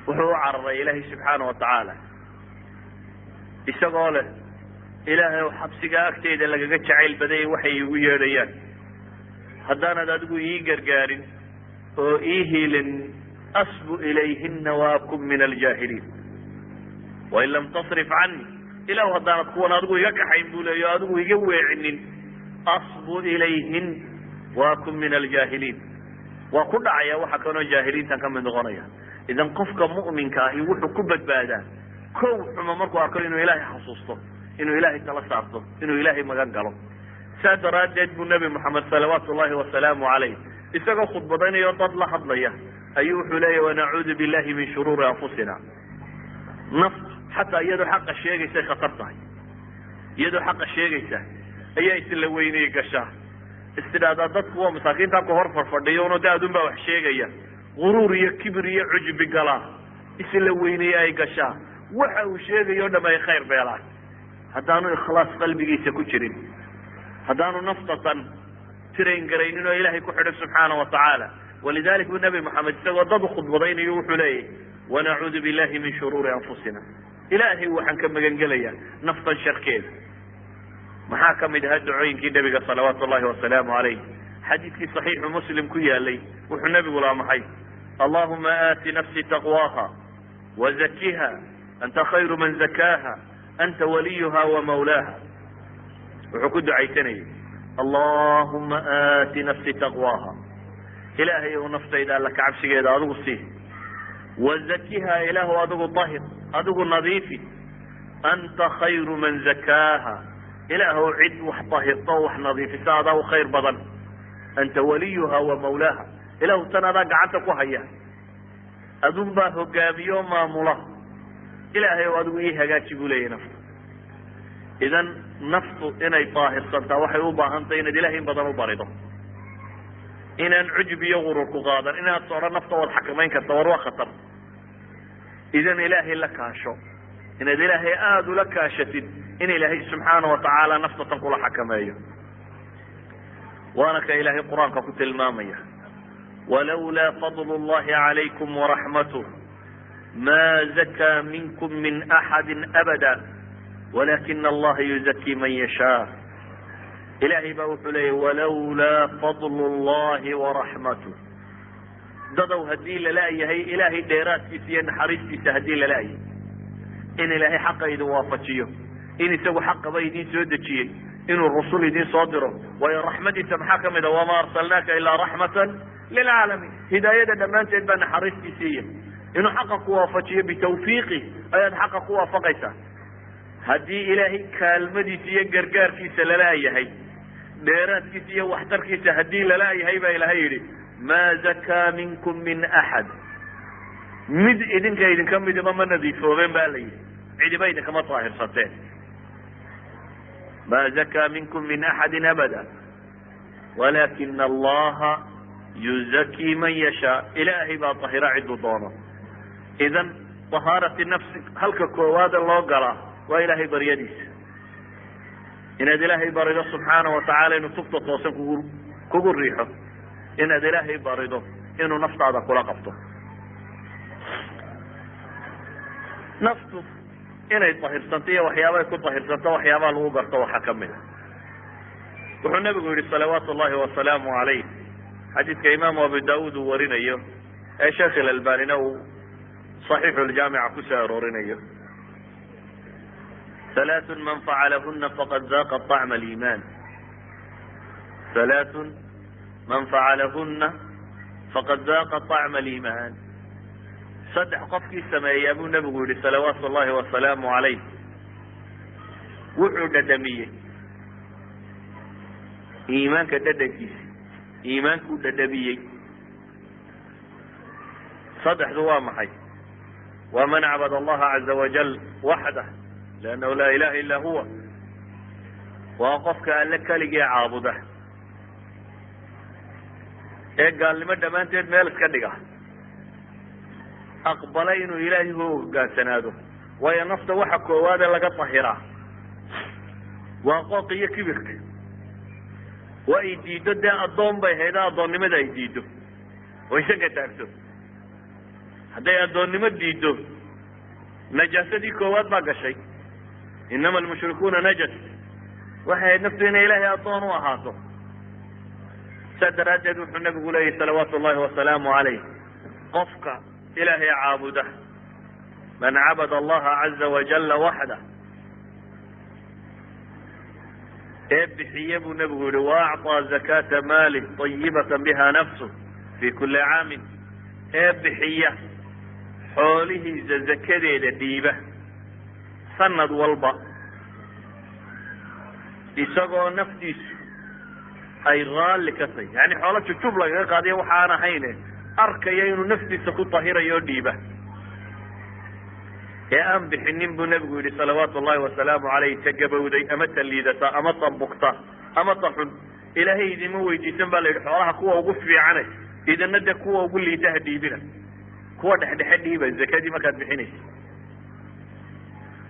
Wuxuu u cararay Ilaahay subxaana watacaala, isagoo leh, "Ilaahay ow, xabsiga agteyda lagaga jacayl badayay waxay iigu yeedhayaan. Haddaanad adigu ii gargaarin oo ii hiilin, asbu ilayhina waakun min aljaahiliin. Wain lam tasrif cani", ilahu haddaanad kuwan adigu iga kaxayn, buu leeya, o adigu iga weecinin, "asbu ilayhin waakun min aljaahiliin", waa ku dhacaya waxa kanoo jaahiliintan ka mid noqonaya. Idan qofka mu'minka ahi wuxuu ku badbaadaa, kow, xumo markuu arko inuu Ilaahay xasuusto, inuu Ilaahay tala saarto, inuu Ilaahay magan galo. Saa daraaddeed buu Nebi Moxamed salawaatu ullahi wasalaamu calayh, isagoo khudbadaynayo, dad la hadlaya, ayuu wuxuu leeyahy, "Wanacuudu billahi min shuruuri anfusina." Naftu xataa iyadoo xaqa sheegaysay khatar tahay. Iyadoo xaqa sheegaysa ayaa isla weynay gashaa, istidhaahdaa dadku waa masaakiinta ku hor farfadhiyo uno de adun baa wax sheegaya, guruur iyo kibir iyo cujbi galaa, isla weynay ay gashaa, waxa uu sheegayo o dham ay khayr beelaan. Haddaanu ikhlaas qalbigiisa ku jirin, haddaanu naftatan tirayn garaynin oo Ilaahay ku xidho subxaana wa tacaala. Walidalik bu Nabi Moxamed, isagoo dad ukhudbadaynayo, wuxuu leeyahy, "Wanacuudu billahi min shuruuri anfusina", Ilaahay waxaan ka magan gelayaa naftan sharkeeda. Maxaa kamid ahaa dacooyinkii nebiga salawaatu llahi wasalaamu calayh? Xadiidkii Saxiixu Muslim ku yaalay, wuxuu nebigu lahaa maxay? "Allahuma aati nafsi taqwaha wazakiha, anta khayru man zakaaha, anta waliyuha wa mawlaaha." Wuxuu ku ducaysanayay, "Allahuma aati nafsi taqwaha", Ilaahay ou naftayda alla kacabsigeeda adigu sii, "wazakiha", ilaahu adigu ahir, adigu nadiifi, "anta khayru man zakaaha", ilaahow cid wax tahirto o wax nadiifisa adaa u khayr badan, "anta waliyuha wa mawlaaha", ilaahu tan adaa gacanta ku haya, adun baa hogaamiyo maamula, Ilaahay ow adigu ii hagaaji, buu leeyahy naftu. Idan naftu inay daahirsantaa waxay u baahan tahay inaad Ilahay in badan u barido, inaan cujub iyo gurur ku qaadan, inaad sodho nafta waad xakamayn karta. War waa khatar. Idan Ilaahay la kaasho, inaad Ilaahay aada ula kaashatid in Ilaahay subxaana watacaala nafta tan kula xakameeyo. Waana ka Ilaahay Qur-aanka ku tilmaamaya, "Walawlaa fadl llahi calaykum waraxmatuh ma zakaa minkum min axadi abada, walakina allaha yuzaki man yashaa." Ilaahay baa wuxuu leeyay, "Walawlaa fadlu llahi waraxmatuh", dadow haddii lala-yahay Ilaahay dheeraadkiisa iyo naxariistiisa, haddii lala-yahay in Ilaahay xaqa idin waafajiyo, in isagu xaqaba idin soo dejiyey, inuu rusul idin soo diro, waayo raxmadiisa maxaa ka mid a? "Wamaa arsalnaaka ilaa raxmatan lilcaalamiin." Hidaayada dhammaanteed baa naxariistiisiiya. Inuu xaqa ku waafajiyo, bitawfiiqi ayaad xaqa ku waafaqaysaa. Haddii Ilaahay kaalmadiisa iyo gargaarkiisa lala-yahay, dheeraadkiisa iyo waxtarkiisa haddii lala-yahay, baa Ilaahay yidhi, "maa zakaa minkum min axad", mid idinka idinka midiba ma nadiifoobeen, ba la yidhi, cidiba idinkama daahirsateen. "Ma zakaa minkum min axadi abada, walakina allaha yuzakii man yashaa." Ilaahay baa dahira cidduu doono. Idan tahaarati nafsi halka koowaada loo galaa waa Ilaahay baryadiisa, inaad Ilaahay barido subxaana watacaala inuu tubta toosan kugu riixo, inaad Ilaahay barido inuu naftaada kula qabto. Naftu inay dahirsanto iyo waxyaabahay ku dahirsanto, waxyaabaha lagu garto waxaa kamid a wuxuu nabigu yihi salawaatu llahi wasalaamu calayh, xadiidka Imaamu Abu Daud uu warinayo ee Sheekh Ilalbanina uu Saxiixu ljaamica kusoo aroorinayo, "Halaaثun man facalahuna faqad zaaqa طacma aliiman. Halaaثun man facalahuna Faqad daaqa طacma aliimaan. Saddex qofkii sameeyaa, buu nebigu yihi salawaatu llahi wasalaamu calayh, wuxuu dhadhamiyey iimaanka dhadhankiisi, iimaankuu dhadhamiyey. Saddexdu waa maxay? Waa man cabad allaha caza wajal waxdah, liannahu laa ilaha illa huwa. Waa qofka alle keligii caabuda ee gaalnimo dhammaanteed meel iska dhiga, aqbalay inuu ilaahay u hoggaansanaado. Waayo, nafta waxa koowaade laga tahiraa waa qooq iyo kibirka. Waa ay diiddo dee, addoon bay hayda, addoonnimada ay diiddo oo isaga taagto. Hadday addoonnimo diiddo, najaasadii koowaad baa gashay. Inama almushrikuuna najas. Waxay ahayd naftu inay ilaahay addoon u ahaato. Saa daraaddeed wuxuu nabigu leeyahy salawaatu llahi wasalaamu calayh, qofka ilaahay caabuda, man cabada allaha caza wajalla waxda, ee bixiye, buu nebigu yihi, waacطaa zakaata maalih طayibata biha nafsu fi kuli caamin, ee bixiya xoolihiisa zakadeeda, dhiiba sanad walba, isagoo naftiisu ay raalli ka tahy, yani xoolo jujub lagaga qaadiyo waxaan ahayne, arkaya inuu naftiisa ku tahirayo oo dhiiba, ee aan bixinin, buu nebigu yihi salawaatu llahi wasalaamu calayh, ta gabowday ama ta liidata ama ta bugta ama ta xun. Ilaahay idima weydiisan, baa la yidhi, xoolaha kuwa ugu fiicane, idina dee kuwa ugu liita ha dhiibina, kuwa dhexdhexe dhiiba zakadii markaad bixinaysa.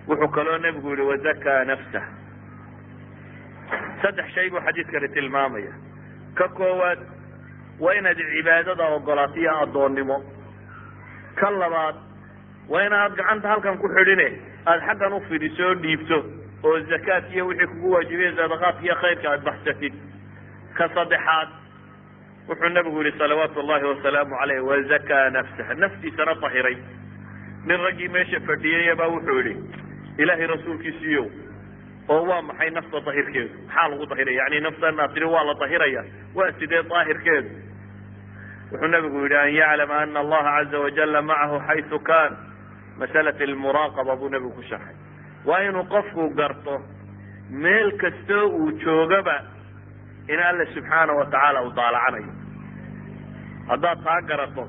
Wuxuu kaloo nebigu yihi wazakaa nafsah. Saddex shay buu xadiidkani tilmaamaya. Ka koowaad waa inaad cibaadada ogolaato iyo addoonnimo. Ka labaad waa inaad gacanta halkan ku xidhine aada xaggan u fidiso oo dhiibto, oo zakaadka iyo wixii kugu waajibiyay sadaqaadka iyo khayrka aada baxsatid. Ka saddexaad wuxuu nabigu yihi salawaatu llahi wasalaamu caleyh, wazakaa nafsah, naftiisana tahiray. Nin raggii meesha fadhiyey baa wuxuu yihi, ilaahay rasuulkiisiiyow, oo waa maxay nafta dahirkeedu? Maxaa lagu dahiraya? Yani naftan aad tiri waa la dahiraya, waa sidee daahirkeedu? Wuxuu nabigu yihi, an yaclama ana allaha caza wajala macahu xaysu kan. Masalat almuraaqaba buu nabigu ku sharxay. Waa inuu qofku garto meel kastoo uu joogaba in alle subxaana watacaala uu daalacanayo. Haddaad taa garato,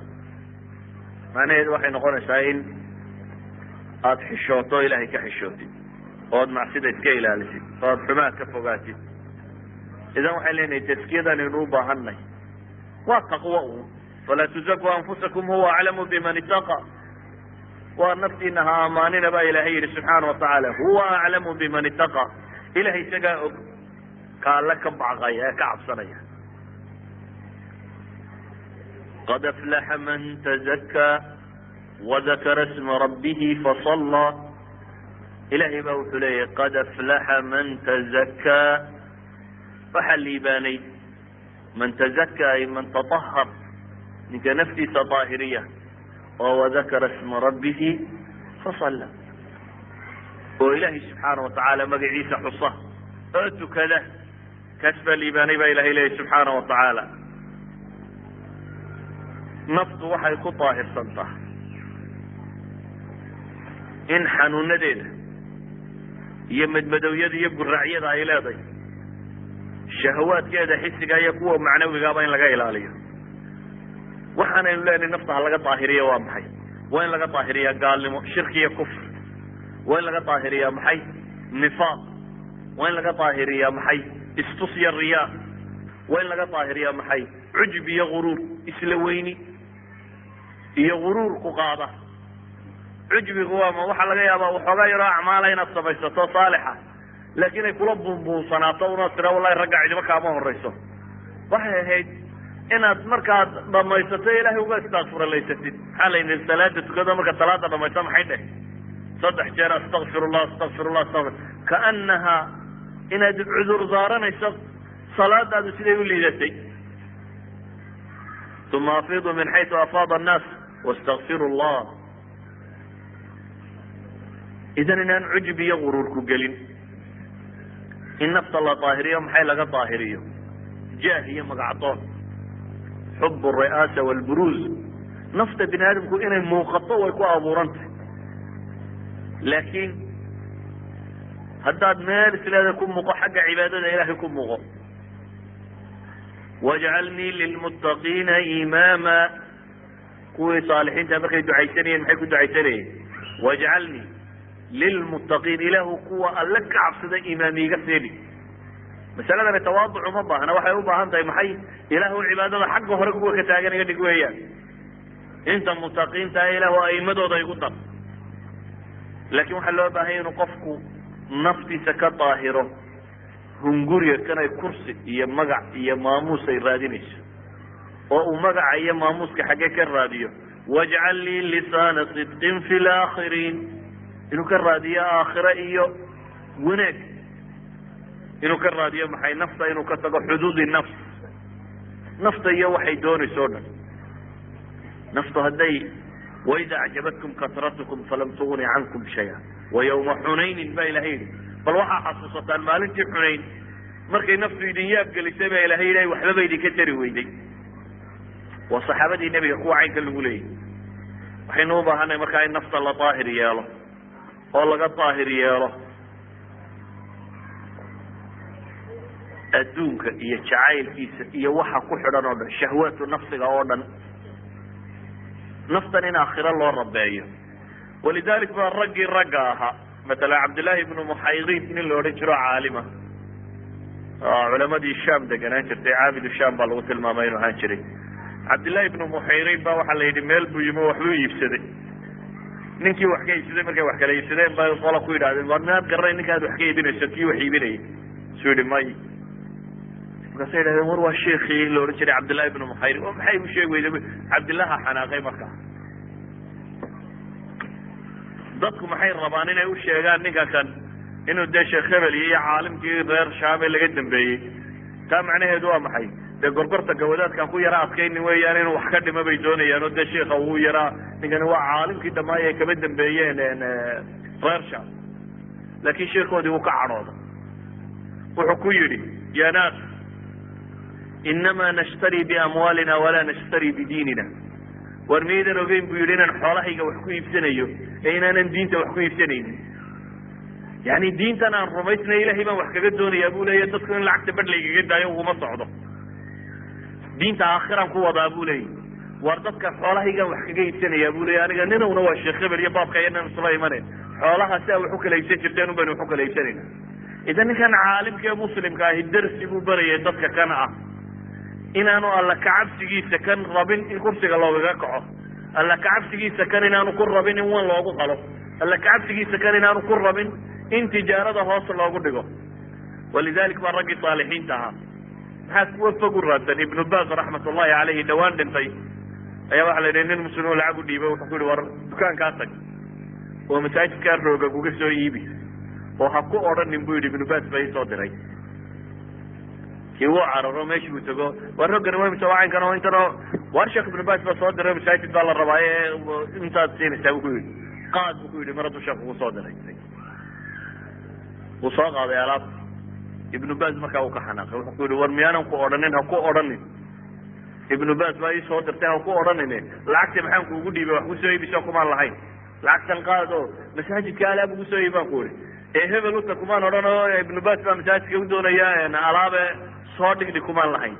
macnaheedu waxay noqonaysaa in aada xishooto, ilaahay ka xishootid, oo aad macsida iska ilaalisid, oo aad xumaad ka fogaatid. Idan waxay leenahay taskiyadan aynu u baahanay waa taqwo un. Falaa tuzakuu anfusakum, huwa aclamu biman itaqa. Waa naftiina ha amaanina, baa ilaahay yidhi subxaana watacaala. Huwa aclamu biman itaqa. Ilahay isagaa og ka alle ka bacqaya ee ka cabsanaya. Qad aflaxa man tazakaa wadakara sma rabbihi fasallaa. Ilahay baa wuxuu leeyahy, qad aflaxa man tazakaa, waxaa liibaanay man tazakaa, ay man tatahar, ninka naftiisa daahiriya, oo wadakara sma rabbihi fasalla, oo ilaahay subxaana watacaala magaciisa xusa oo tukada, kaas baa liibaanay, baa ilahay leeyahy subxaana watacaala. Naftu waxay ku daahirsantaa in xanuunadeeda iyo madmadowyada iyo guraacyada ay leedahay, shahawaadkeeda xisiga iyo kuwa macnawigaaba in laga ilaaliyo. Waxaanaynu leenahay nafta ha laga daahiriya waa maxay? Waa in laga daahiriyaa gaalnimo, shirki iyo kufr. Waa in laga daahiriyaa maxay? Nifaaq. Waa in laga daahiriyaa maxay? Istus iyo riyaa. Waa in laga daahiriyaa maxay? Cujb iyo guruur, isla weyni iyo guruur ku qaada. Cujbigu waa ma waxaa laga yaabaa waxoogaa yaroo acmaala inaad samaysato saalixa, laakiin ay kula buunbuunsanaato unaad tira, wallahi ragga cidimo kaama horeyso. Waxay ahayd inaad markaad dhamaysato ilaahay uga istakfuralaysatid. Maxaa la yidhi? Salaada tukado, marka salaada dhamayso maxay dheh? Saddex jeer astaqfirullah, astaqfirullah, astaqfir, kaanaha inaad cudur daaranayso salaadaadu siday u liidatay. Uma afiiduu min xaysu afaada annaas wastakfiru llah. Idan inaan cujub iyo guruur ku gelin, in nafta la daahiriyo. Maxay laga daahiriyo? Jaah iyo magacdoon. Xub alri'aasa walburuuz, nafta bini aadamku inay muuqato way ku abuurantahay, laakiin haddaad meel isleeda ku muuqo, xagga cibaadada Ilahay ku muuqo. Wajcalnii lilmuttaqiina imaama. Kuwii saalixiinta markay ducaysanayeen, maxay ku ducaysanayeen? Wajcalnii lilmuttaqiin, Ilaahu kuwa Alle ka cabsada imaam iiga siini. Masaladani tawaaduc uma baahna, waxay u baahan tahay maxay? Ilaahu cibaadada xagga hore kuwa ka taagan iga dhig weeyaan. Inta mutaqiinta Ilaahu aimadooda igu dar. Laakiin waxaa loo baahanya inuu qofku naftiisa ka daahiro hunguriga kanay kursi iyo magac iyo maamuus ay raadinayso, oo uu magaca iyo maamuuska xaggee ka raadiyo? Wajcal lii lisaana sidqin fi laakhiriin, inuu ka raadiyo aakhire iyo wanaag, inuu ka raadiyo maxay? Nafta inuu ka tago, xuduudi nafs, nafta iyo waxay doonayso o dhan. Naftu hadday waida acjabatkum kasratukum falam tugni cankum shaya wa yawma xunaynin baa Ilahay yidhi. Bal waxaa xasuusataan maalintii Xunayn, markay naftu idin yaab gelisay baa Ilahay yidhi, waxbaba idinka tari weyday. Waa saxaabadii Nebiga kuwa caynka lagu leeyay. Waxaynu u baahanay markaa in nafta la daahir yeelo oo laga daahir yeelo adduunka iyo jacaylkiisa iyo waxa ku xidhan oo dhan, shahwaatu nafsiga oo dhan, naftan in aakhiro loo rabeeyo. Walidalik baa raggii ragga ahaa, matala Cabdillaahi ibnu Muxayriin, nin la odhan jiro, caalima culamadii Sham deganaan jirtay, caabidu Sham baa lagu tilmaamay inuu ahaan jiray. Cabdillahi ibnu Muxayriin baa waxaa la yidhi meel buu yimi, waxbuu iibsaday. Ninkii wax ka iibsaday, markay wax kala iibsadeen bay qola ku yidhahdeen, "War miyaad garanay ninkaad wax ka iibinayso?" Kii wax iibinayay suu yihi, "May." Markaasay yidhahdeen, "War waa sheikii la odhan jiray Cabdillahi ibnu Muxayrin, oo maxay u sheegi weyday?" Cabdillaha xanaaqay. Markaa dadku maxay rabaan? Inay u sheegaan ninka kan inuu dee sheekh hebel iyo caalimkii reer Shaame laga dambeeyey. Taa macnaheedu waa maxay? Dee gorgorta gawadaadkan ku yara adkaynin weeyaan, inuu wax ka dhimo bay doonayaan, oo dee sheika uu yaraa, ninkani waa caalimkii dhammaay ay kaba dambeeyeen reer Sham. Laakiin sheikoodii wuu ka cadhooda, wuxuu ku yidhi, "Ya naas, inama nashtari biamwaalina walaa nashtari bidiinina. War miyaydan ogeyn," buu yidhi, "inaan xoolahayga wax ku iibsanayo ee inaanan diinta wax ku iibsanaynin? Yani diintan aan rumaysnay Ilahay baan wax kaga doonayaa," buu leeya. "Dadku in lacagta badh laygaga daayo uguma socdo, diinta aakhiraan ku wadaa," buu leeyay. "War dadka xoolahaygaan wax kaga iibsanayaa," buu leya. "Aniga ninowna waa sheekh hebel iyo baabka iyanan isula imanen. Xoolaha si a wax u kala iibsan jirteen un baynu wax u kala iibsanayna." Idan ninkan caalimka ee muslimka ahi darsi buu barayay dadka kana ah inaanu Alla kacabsigiisa kan rabin in kursiga loogaga kaco, Alla kacabsigiisa kan inaanu ku rabin in wan loogu qalo, Alla kacabsigiisa kan inaanu ku rabin in tijaarada hoos loogu dhigo. Walidalik baa raggii saalixiinta ahaa maxaa kuwa fog u raadsan? Ibnu Baz raxmat ullahi caleyhi, dhawaan dhintay, ayaa waxa la yidhi nin muslim oo lacag u dhiibay, wuxuu ku yihi, "War dukaankaa tag oo masaajidkaa rooga kuga soo iibi, oo ha ku odhanin," buu yidhi, "Ibnu Baz ba iisoo diray." Kii wuu cararo, meeshii buu tago, "War roggani waa mise? Waa caynkan oo intan oo." "War sheekh Ibnu Baz baa soo diray, masaajid baa la rabaaye, intaad siinaysaa?" buu ku yidhi. "Qaad," buu ku yidhi, "mar hadduu sheekh kugu soo diray." Wuu soo qaaday alaabta. Ibnu Baz markaa uu ka xanaaqay, wuxuu ku yidhi, "War miyaanan ku odhanin ha ku odhanin Ibnu Baz baa ii soo dirtay? Ha ku odhanine. Lacagta maxaan kuugu dhiibay? Wax kusoo iibiso kumaan lahayn. Lacagtan qaad oo masaajidka alaab ugu soo iibaan ku ihi, ee hebel uta kumaan odhan oo Ibnu Baz baa masaajidka u doonaya alaabe soo dhigdhig kumaan lahayn."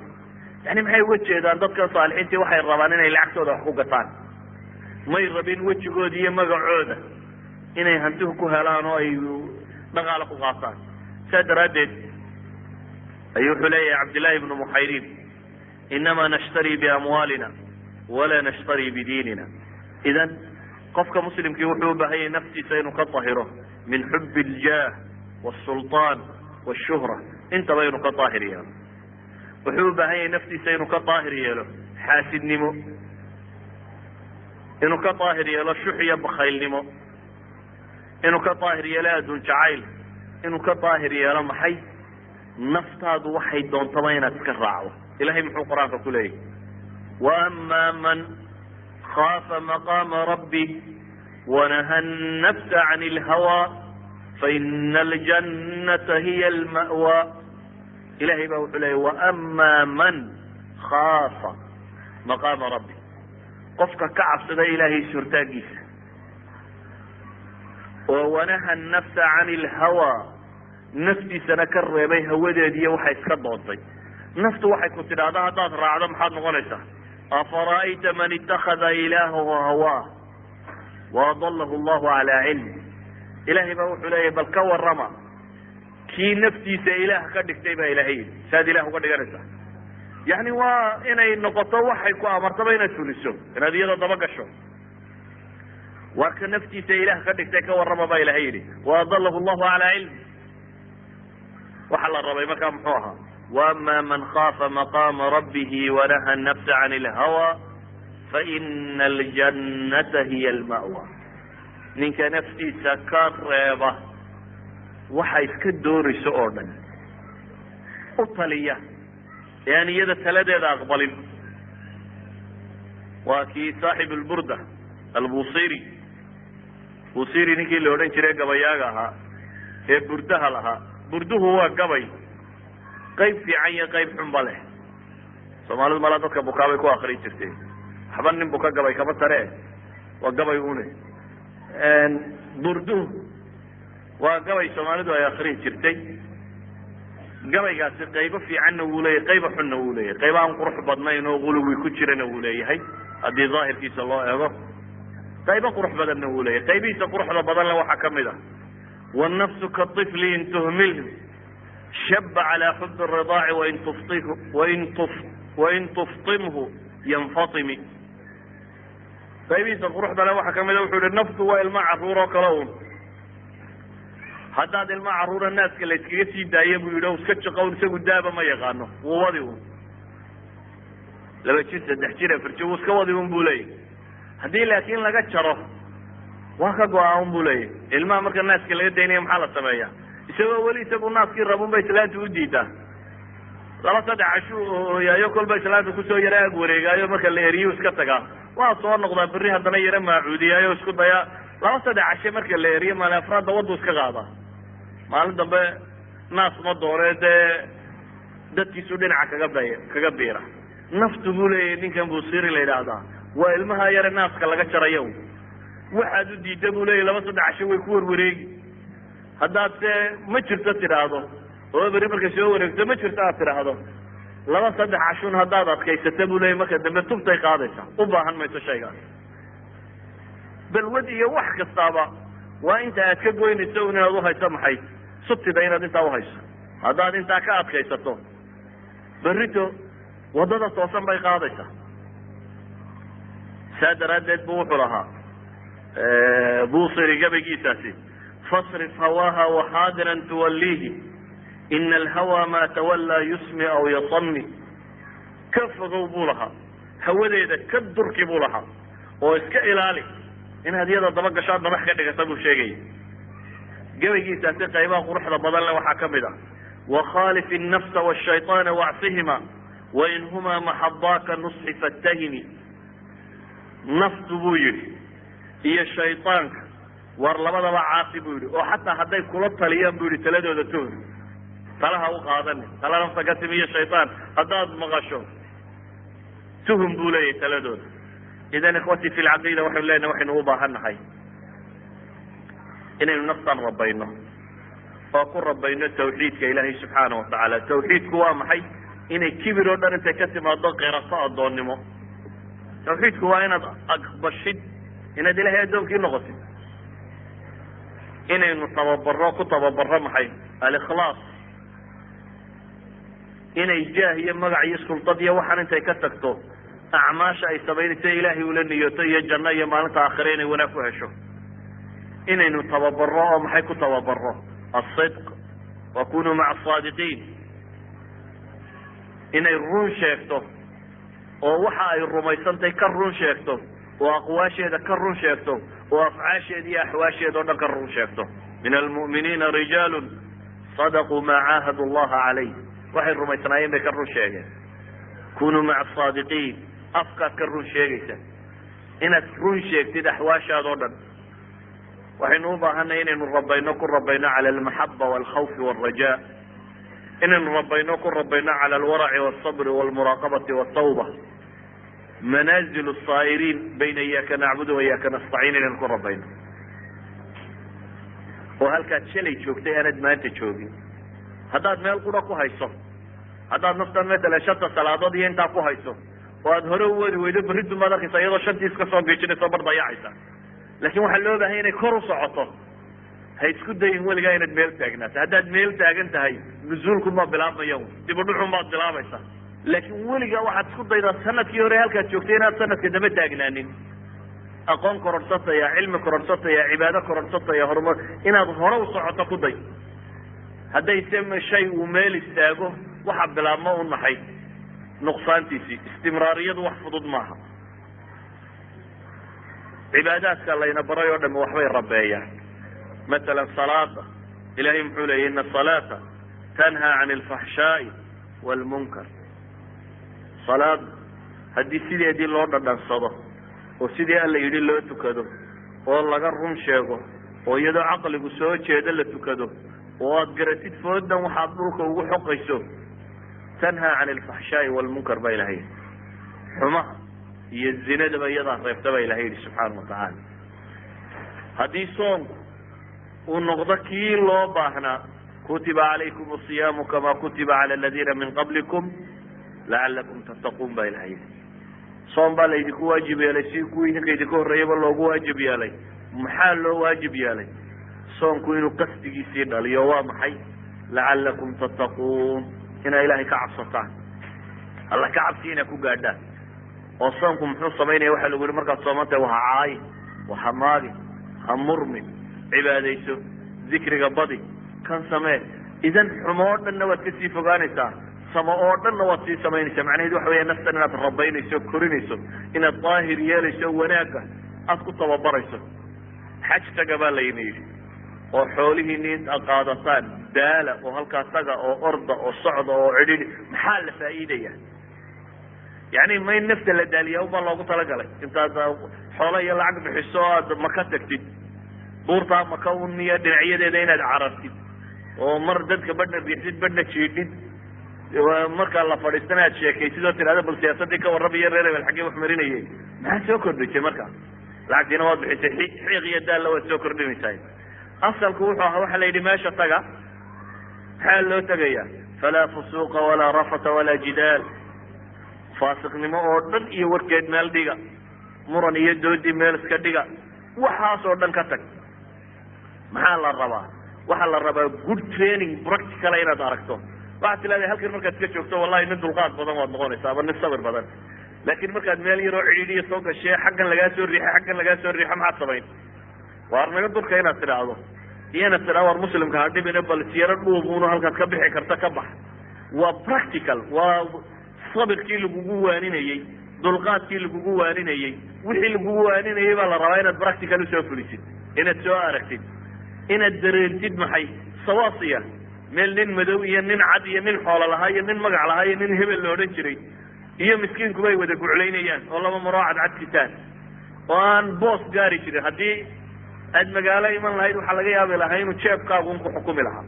Yani maxay uga jeedaan dadkan saalixiintii? Waxay rabaan inay lacagtooda wax ku gataan. May rabin wejigooda iyo magacooda inay hanti ku helaan oo ay dhaqaale ku qaataan. Saa daraaddeed ayuu wuxuu leeyahay Cabdillahi ibnu Muxayriin, "Inama nashtari biamwaalina walaa nashtari bidiinina." Idan qofka muslimkii wuxuu u baahan yahay naftiisa inuu ka tahiro min xub iljaah wاsulطaan wاshuhra, intaba inuu ka daahir yeelo. Wuxuu u baahan yahay naftiisa inuu ka daahir yeelo xaasidnimo, inuu ka daahir yeelo shux iyo bakhaylnimo, inuu ka daahir yeelo adduun jacayl, inuu ka daahir yeelo maxay? Naftaadu waxay doontaba inaad iska raacdo. Ilahay muxuu Qur-aanka ku leeyahy? Waama man khaafa maqaama rabbi wanaha الnafsa can اlhawa faina aljannata hiya alma'wa. Ilahay baa wuxuu leeyay, waama man khaafa. Maqaama rabbi, qofka ka cabsada Ilaahay suurtaagiisa oo wanaha nafsa can ilhawa, naftiisana ka reebay hawadeediiyo waxay iska doontay. Naftu waxay ku tidhaahda haddaad raacdo, maxaad noqonaysaa? Afara'ayta man itakada ilaahahu hawaa waadalahu allahu calaa cilm. Ilahay baa wuxuu leeyahy, bal ka warrama kii naftiisa ilaah ka dhigtay, baa Ilahay yidhi. Saad ilaah uga dhiganaysaa, yani waa inay noqoto waxay ku amartaba inaad fuliso, inaad iyada daba gasho. Waa ka naftiisa ilaah ka dhigtay, ka warrama, baa Ilahay yidhi. Waadalahu allahu calaa cilm. Waxa la rabay markaa muxuu ahaa? Waama man khaafa maqaama rabbihi wanaha nafsa can ilhawa faina aljannata hiya alma'wa. Ninka naftiisa ka reeba waxa iska doonayso oo dhan, u taliya ee aan iyada taladeeda aqbalin, waa kii saaxib alburda Albusiri. Busiri ninkii la odhan jiray, gabayaaga ahaa ee burdaha lahaa. Burduhu waa gabay qayb fiican iyo qayb xunba leh. Soomaalidu malaa dadka bukaabay ku akrin jirtay. Waxba nin buka gabay kama tare, waa gabay une. Burduhu waa gabay Soomaalidu ay akrin jirtay. Gabaygaasi qaybo fiicanna wuu leeyahay, qaybo xunna wuu leeyahay, qaybo aan qurux badnayn oo quluwi ku jirana wuu leeyahay haddii daahirkiisa loo eego, qaybo qurux badanna wuu leeyahay. Qaybihiisa quruxda badanle waxaa kamid ah: wالnafsu kaطifli in tuhmilhu shaba calى xub الridaaci wain tuftimhu yanfatimi. Qaybihiisa quruxda le waxaa kamid a, wuxuu yihi, naftu waa ilma caruur oo kale un. Haddaad ilma caruura naaska la iskaga sii daayo, buu yidhi, o iska jaqown, isagu daaba ma yaqaano, wuu wadi un. 2 jir, 3 jir, 4 jir, wuu iska wadi un, buu leeyahy. Haddii laakiin laga jaro, waa ka go-a un, buu leeyahy. Ilmaha marka naaska laga daynaya, maxaa la sameeyaa? Isagoo weli isagu naaskii rabun ba islaanta u diidaa. 2-3 cashuu ooyaayo, kolba islaanta kusoo yara ag wareegaayo, marka la eriyu iska tagaa. Waa soo noqdaa berri, haddana yaro maacuudiyaayo, isku dayaa. 2-3 cashe marka la eriyo, maalin afraadda waddu iska qaadaa. Maalin dambe naas ma doone, dee dadkiisu dhinaca kaga bay kaga biira. Naftu, buu leeyahy ninkan Busiri la yidhaahdaa, waa ilmaha yare naaska laga jarayo. Waxaad u diidda, buu leeyahy, 2-3 casho way ku warwareegi. Haddaad se ma jirto tidhaahdo, oo beri markay soo wareegto ma jirto aad tidhaahdo, 2-3 cashun haddaad adkaysata, buu leeyay, marka dambe tubtay qaadaysa, u baahan mayso shaygaas. Balwad iyo wax kastaaba waa inta aad ka goynayso un inaad uhayso maxay sutida, inaad intaa uhayso. Haddaad intaa ka adkaysato, berrito waddada toosan bay qaadaysaa. Saa daraaddeed bu wuxuu lahaa Busiri gabaygiisaasi: fasrif hawaaha waxaadiran tuwalliihi, ina alhawa ma tawallaa yusmi aw yasami. Ka fogow, buu lahaa, hawadeeda ka durki, buu lahaa, oo iska ilaali inaad iyada daba gasho, aad madax ka dhigata, buu sheegaya. Gabaygiisaasi qaybaha quruxda badan le waxaa ka mid ah: wakhaalif الnafsa wالshayطaana wacsihima, wain huma maxadaaka nusxi fatahimi. Naftu, buu yidhi, iyo shayطaanka, war labadaba caasi, buu yidhi, oo xataa hadday kula taliyaan, buu yidhi, taladooda tuhmi, talaha u qaadanin. Tala nafta ka timi iyo shayطaan haddaad maqasho, tuhum, buu leeyahay, taladooda. Idan, ikhwati fi lcaqiida, waxaynu leenahay, waxaynu u baahan nahay inaynu naftan rabayno oo ku rabayno tawxiidka Ilaahay subxaana watacaala. Tawxiidku waa maxay? Inay kibir oo dhan intay ka timaado qirato addoonnimo. Tawxiidku waa inaad aqbashid inaad Ilahay addoonkii noqotid. Inaynu tababaro, ku tababaro maxay? Alikhlaas. Inay jaah iyo magac iyo sultad iyo waxaan intay ka tagto, acmaasha ay samaynayso Ilaahay ula niyooto, iyo janno iyo maalinta aakhire inay wanaag ku hesho. Inaynu tababaro oo maxay ku tababaro? Asidq, wakunuu maca asaadiqiin. Inay run sheegto oo waxa ay rumaysantahay ka run sheegto, oo aqwaasheeda ka run sheegto, oo afcaasheeda iyo axwaasheeda o dhan ka run sheegto. Min almu'miniina rijaalu sadaquu maa caahadu allaha calayh. Waxay rumaysnaayeen bay ka run sheegeen. Kunuu maca asaadiqiin. Afkaad ka run sheegaysa, inaad run sheegtid axwaashaada o dhan. Waxaynu u baahanay inaynu rabayno, ku rabayno cala almaxaba walkhawfi walraja. Inaynu rabayno, ku rabayno cala alwaraci walsabri walmuraaqabati waltawba. Manaazil saa'iriin bayna iyaaka nacbudu wa iyaaka nastaciin inaynu ku rabayno, oo halkaad shalay joogtay aanad maanta joogin. Haddaad meel qura ku hayso, haddaad naftan matalan shanta salaadood iyo intaa ku hayso oo aad hore u wadi weydo, berridun baad arkaysa iyadoo shantii iska soo geejinaysa, bar dayacaysa. Laakin waxaa loo baahanya inay kor u socoto. Ha isku dayin weligaa inaad meel taagnaato. Haddaad meel taagan tahay, nuzuulkunbaa bilaabmaya, dib udhuxun baad bilaabaysa. Laakin weligaa waxaad isku daydaa sanadkii hore halkaad joogtay inaad sanadka dambe taagnaanin. Aqoon kororhsataya, cilmi kororhsataya, cibaado kororhsataya, horumar inaad hore u socoto ku day. Hadday se shay uu meel istaago, waxa bilaabmo un maxay? Nuqsaantiisii. Istimraariyadu wax fudud maaha. Cibaadaadka layna baray oo dhami waxbay rabeeyaan. Masalan salaada, ilahay muxuu leeyay? Ina asalaata tanhaa can alfaxshaa'i waalmunkar. Salaada haddii sideedii loo dhadhansado oo sidii Alla yidhi loo tukado oo laga run sheego oo iyadoo caqligu soo jeedo la tukado oo aad garatid foodan waxaad dhulka ugu xoqayso, tanhaa can alfaxshaa'i waalmunkar baa Ilahay yidhi. Xumaha iyo zinadaba iyadaa reebta baa Ilahay yidhi subxaana watacaala. Haddii soonku uu noqdo kii loo baahnaa, kutiba calaykum asiyaamu kama kutiba cala aladiina min qablikum lacalakum tattaquun baa Ilahay yidhi. Soon baa laydinku waajib yeelay si kuwii idinka idinka horreeyaba loogu waajib yeelay. Maxaa loo waajib yeelay? Soonku inuu qasdigiisii dhaliyo. Waa maxay? Lacalakum tattaquun, inaa Ilahay ka cabsataan, Alla ka cabsi inaa ku gaadhaan. Oo soonku muxuu samaynaya? Waxaa lagu yihi markaad soomantahay waha caayi, waha maagi, ha murmin, cibaadayso, dikriga badi, kan samee. Idan xumo oo dhanna waad kasii fogaanaysaa, samo oo dhanna waad sii samaynaysaa. Macnaheedu waxa weya naftan inaad rabaynayso, korinayso, inaad daahir yeelayso, wanaagga aad ku tababarayso. Xaj taga baa layna yidhi oo xoolihiini intaad qaadataan daala oo halkaa taga oo orda oo socda oo cidhidhi. Maxaa la faa'iidaya? Yani ma in nafta la daaliyaa ubaa loogu talagalay? Intaad xoolo iyo lacag bixiso o aad Maka tagtid, buurtaa Maka uniyo dhinacyadeeda inaad carartid oo mar dadka badhna riixdid, badhna jiidhid, markaa la fadhiistana aad sheekaysid oo tidhahda bal siyaasadii ka warramayo, reer hebel xaggee wax marinayay, maxaa soo kordhisay marka? Lacagtiina waad bixisay, xiiq iyo daalla waad soo kordhinaysaa. Asalku wuxuu ahaa, waxaa la yidhi meesha taga. Maxaa loo tegaya? Falaa fusuuqa walaa rafata walaa jidaal. Faasiqnimo oo dhan iyo warkeed meel dhiga, muran iyo doodii meel iska dhiga, waxaas oo dhan ka tag. Maxaa la rabaa? Waxaa la rabaa good training practicala inaad aragto. Waxaad tilaada halkan markaad iska joogto, wallahi nin dulqaad badan waad noqonaysa ama nin sabir badan. Laakin markaad meel yaroo cidhiidhiya soo gashay, xaggan lagaa soo riixay, xaggan lagaa soo riixo, maxaad samayn? Waar naga durka inaad tidhaahdo iyo inaad tidhahdo war muslimka ha dhibina, bal siyaro dhuubuno halkaad ka bixi karta ka bax. Waa practical, waa sabirkii lagugu waaninayey, dulqaadkii lagugu waaninayey, wixii lagugu waaninayey baa la rabaa inaad practical usoo fulisid, inaad soo aragtid, inaad dareentid. Maxay sawaasiya meel nin madow iyo nin cad iyo nin xoolo lahaa iyo nin magac lahaa iyo nin hebel la odhan jiray iyo miskiinkuba ay wada guclaynayaan oo laba maroo cadcad sitaan oo aan boos gaari jirin. Haddii aad magaalo iman lahayd, waxaa laga yaabi lahaa inuu jeebkaagu un ku xukumi lahaa.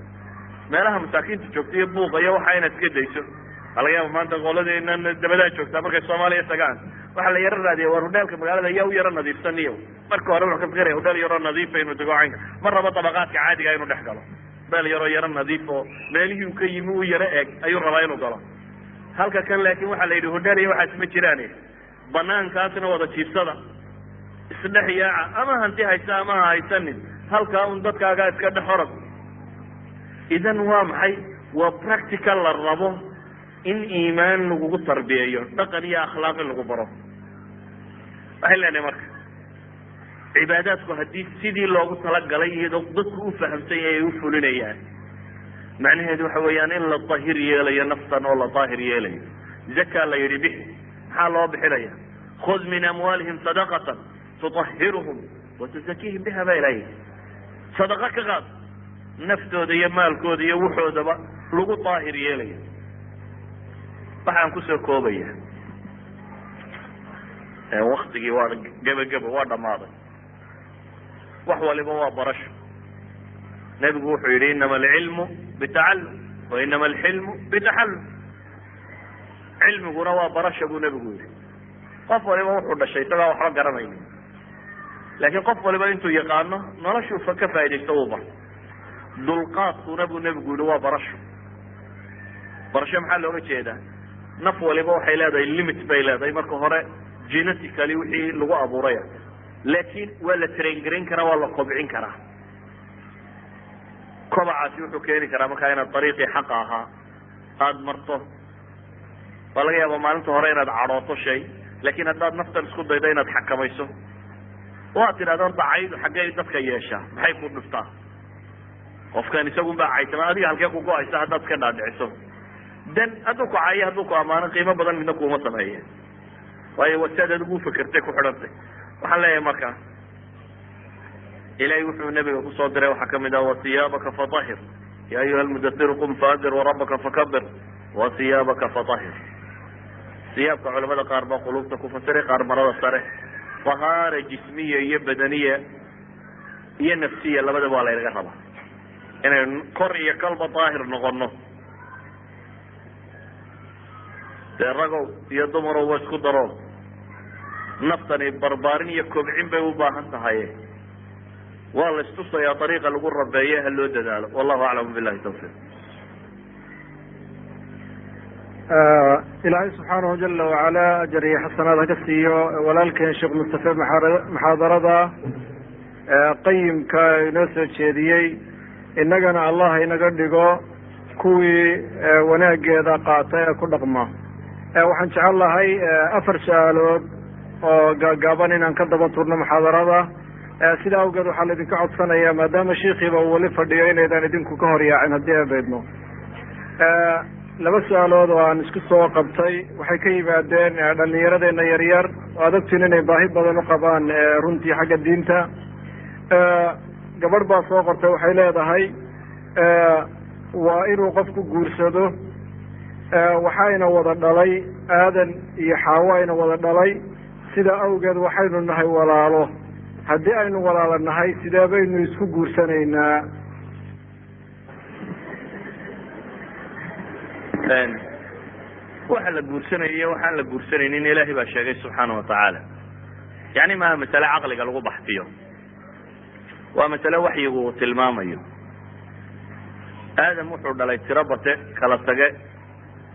Meelaha masaakiinta joogta iyo buuqa iyo waxa inaad iska dayso waxaa laga yaaba. Maanta qoladeenan dabadaa joogtaa markay Soomaaliya tagaan, waxaa la yaro raadiya war hudheelka magaalada ayaa u yaro nadiifsan. Iyo marka hore wuxuu ka fikiraya hudheel yaroo nadiifa inuu tago caynka, ma rabo dabaqaadka caadiga inuu dhex galo. Hudheel yaroo yaro nadiif oo meelihii uu ka yimi u yaro eg ayuu rabaa inuu galo halka kan. Laakin waxaa la yidhi hudheel iyo waxaas ma jiraan, banaankaasna wada jiifsada, isdhex yaaca, ama hanti haysa ama ha haysanin, halkaa un dadkaagaa iska dhex orod. Idan waa maxay? Waa practical la rabo in iimaan lagugu tarbiyeeyo, dhaqan iyo akhlaaq in lagu baro. Waxay leenahay marka cibaadaadku haddii sidii loogu talagalay iyadoo dadku u fahamsan yahay ay u fulinayaan, macnaheedu waxa weeyaan in la dahir yeelayo naftan oo la daahir yeelayo. Zaka la yidhi bixi. Maxaa loo bixinaya? Khud min amwaalihim sadaqatan tutahiruhum watuzakiihim biha baa Ilaha yidhi. Sadaqa ka qaad, naftooda iyo maalkooda iyo wuxoodaba lagu daahir yeelayo. Waxaan kusoo koobaya, waktigii waa gebagebo, waa dhammaaday. Wax waliba waa barasho. Nebigu wuxuu yidhi inama alcilmu bitacallum wa inama alxilmu bitaxallum. Cilmiguna waa barasha buu nebigu yidhi. Qof waliba wuxuu dhashay isagaa waxba garanaynin, laakiin qof waliba intuu yaqaano noloshuu ka faa'idaysto uu barto. Dulqaadkuna, buu nebigu yihi, waa barasho. Barasho maxaa looga jeedaa? Naf waliba waxay leedahay limit bay leedahay marka hore, genetically wixii lagu abuuraya, laakiin waa la train garayn karaa, waa la kobcin karaa. Kobacaasi wuxuu keeni karaa markaa inaad dariiqii xaqa ahaa aada marto. Waa laga yaaba maalinta hore inaad cadhooto shay, laakin haddaad naftan isku daydo inaad xakamayso oo aad tidhahdo, horta caydu xaggay dadka yeeshaa, maxay ku dhuftaa? Qofkan isagun baa caytama, adiga halkee ku go-aysa? Haddaad iska dhaadhiciso, dan hadduu ku caayo, hadduu ku ammaano, qiimo badan midna kuuma sameeye, waayo waa siaad adigu ufakertay ku xidhantay. Waxaan leeyahay marka, ilahay wuxuu nabiga kusoo diray waxaa kamid ah وثيابك فطهر. يا أيها المدثر قم فأنذر وربك فكبر وثيابك فطهر. Siyaabka culamada qaar baa qulubta ku fasiray, qaar marada sare. طهارة جسمية iyo بدنية iyo نفسية labadaba waa laynaga rabaa, inaynu kor iyo kalba daahir noqono. Dee ragow iyo dumarow, wa isku daro, naftani barbaarin iyo kobcin bay u baahan tahay. Waa la istusayaa dariiqa lagu rabeeye, ha loo dadaalo. والله أعلم، بالله التوفيق. Ilaahay subxaanahu jala wacala ajar iyo xasanaad ha ka siiyo walaalkeen Sheekh Mustafe muxaadarada qayimka inoo soo jeediyey. Innagana Allah inaga dhigo kuwii wanaageeda qaata ee ku dhaqma. Waxaan jecel lahay afar su-aalood oo gaagaaban inaan ka daba turno muxaadarada. Sida awgeed waxaa laidinka codsanayaa, maadaama shiikiiba uu weli fadhiyo, inaydaan idinku ka hor yaacin haddii ay baydno. Laba su-aalood oo aan isku soo qabtay waxay ka yimaadeen dhalinyaradeenna yaryar oo aad ogtiin inay baahi badan u qabaan runtii xagga diinta. Gabadh baa soo qortay, waxay leedahay, waa inuu qofku guursado, waxayna wada dhalay Aadan iyo Xaawo ayna wada dhalay, sida awgeed waxaynu nahay walaalo. Haddii aynu walaalo nahay, sidee baynu isku guursanaynaa? Waxa la guursanaya, waxaan la guursanaynin, Ilaahay baa sheegay subxaana watacaala. Yani maaha masale caqliga lagu baxfiyo, waa masale waxyigu uu tilmaamayo. Aadam wuxuu dhalay tiro bate kala tage.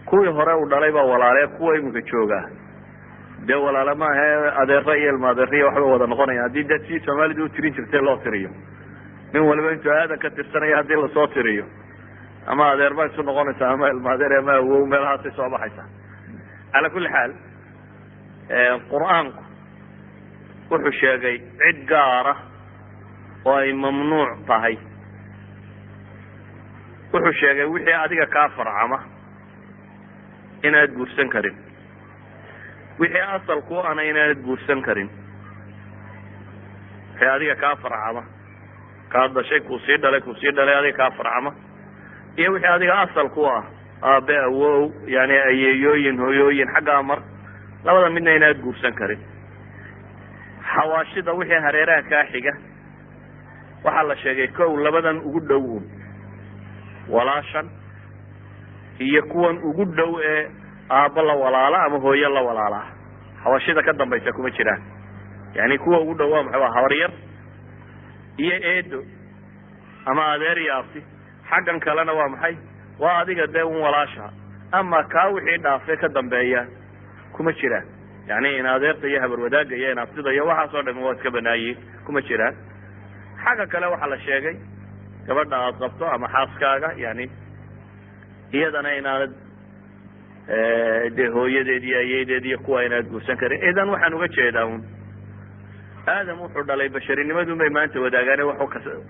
Kuwii hore uu dhalay baa walaale, kuwa iminka jooga dee walaale maaha, adeero iyo ilma adeeriya waxbay wada noqonaya. Haddii dee si Soomaalidu u tirin jirtay loo tiriyo, nin waliba intuu aadan ka tirsanayo haddii lasoo tiriyo, ama adeer baa isu noqonaysa ama ilma adeer ama awow, meelahaasay soo baxaysa. Cala kulli xaal, Qur-aanku wuxuu sheegay cid gaara oo ay mamnuuc tahay. Wuxuu sheegay wixii adiga kaa farcama inaad guursan karin, wixii asal ku ana inaanad guursan karin. Wixii adiga kaa farcama, kaa dashay, kusii dhalay, kusii dhalay, adiga kaa farcama, iyo wixii adiga asal ku ah, aabe, awow, yani ayeeyooyin, hooyooyin, xaggaa mar, labada midna inaad guursan karin. Xawaashida, wixii hareeraha kaa xiga, waxaa la sheegay kow labadan ugu dhow un, walaashan iyo kuwan ugu dhow ee aabbo la walaala ama hooyo la walaalaa. Xawaashida ka dambaysa kuma jiraan. Yani kuwa ugu dhow waa maxay? Waa habaryar iyo eedo ama adeer iyo abti. Xaggan kalena waa maxay? Waa adiga dee un walaasha. Ama kaa wixii dhaafee ka dambeeya kuma jiraan. Yani in adeerta iyo habar wadaagga iyo inaabtida iyo waxaas oo dhami waa iska banaayiin, kuma jiraan. Xagga kale waxaa la sheegay gabadha aad qabto ama xaaskaaga, yani iyadana inaanad dee hooyadeed iyo ayedeed iyo kuwa inaad guursan karin. Idan waxaan uga jeedaa un, Aadam wuxuu dhalay basharinimadun bay maanta wadaagaan,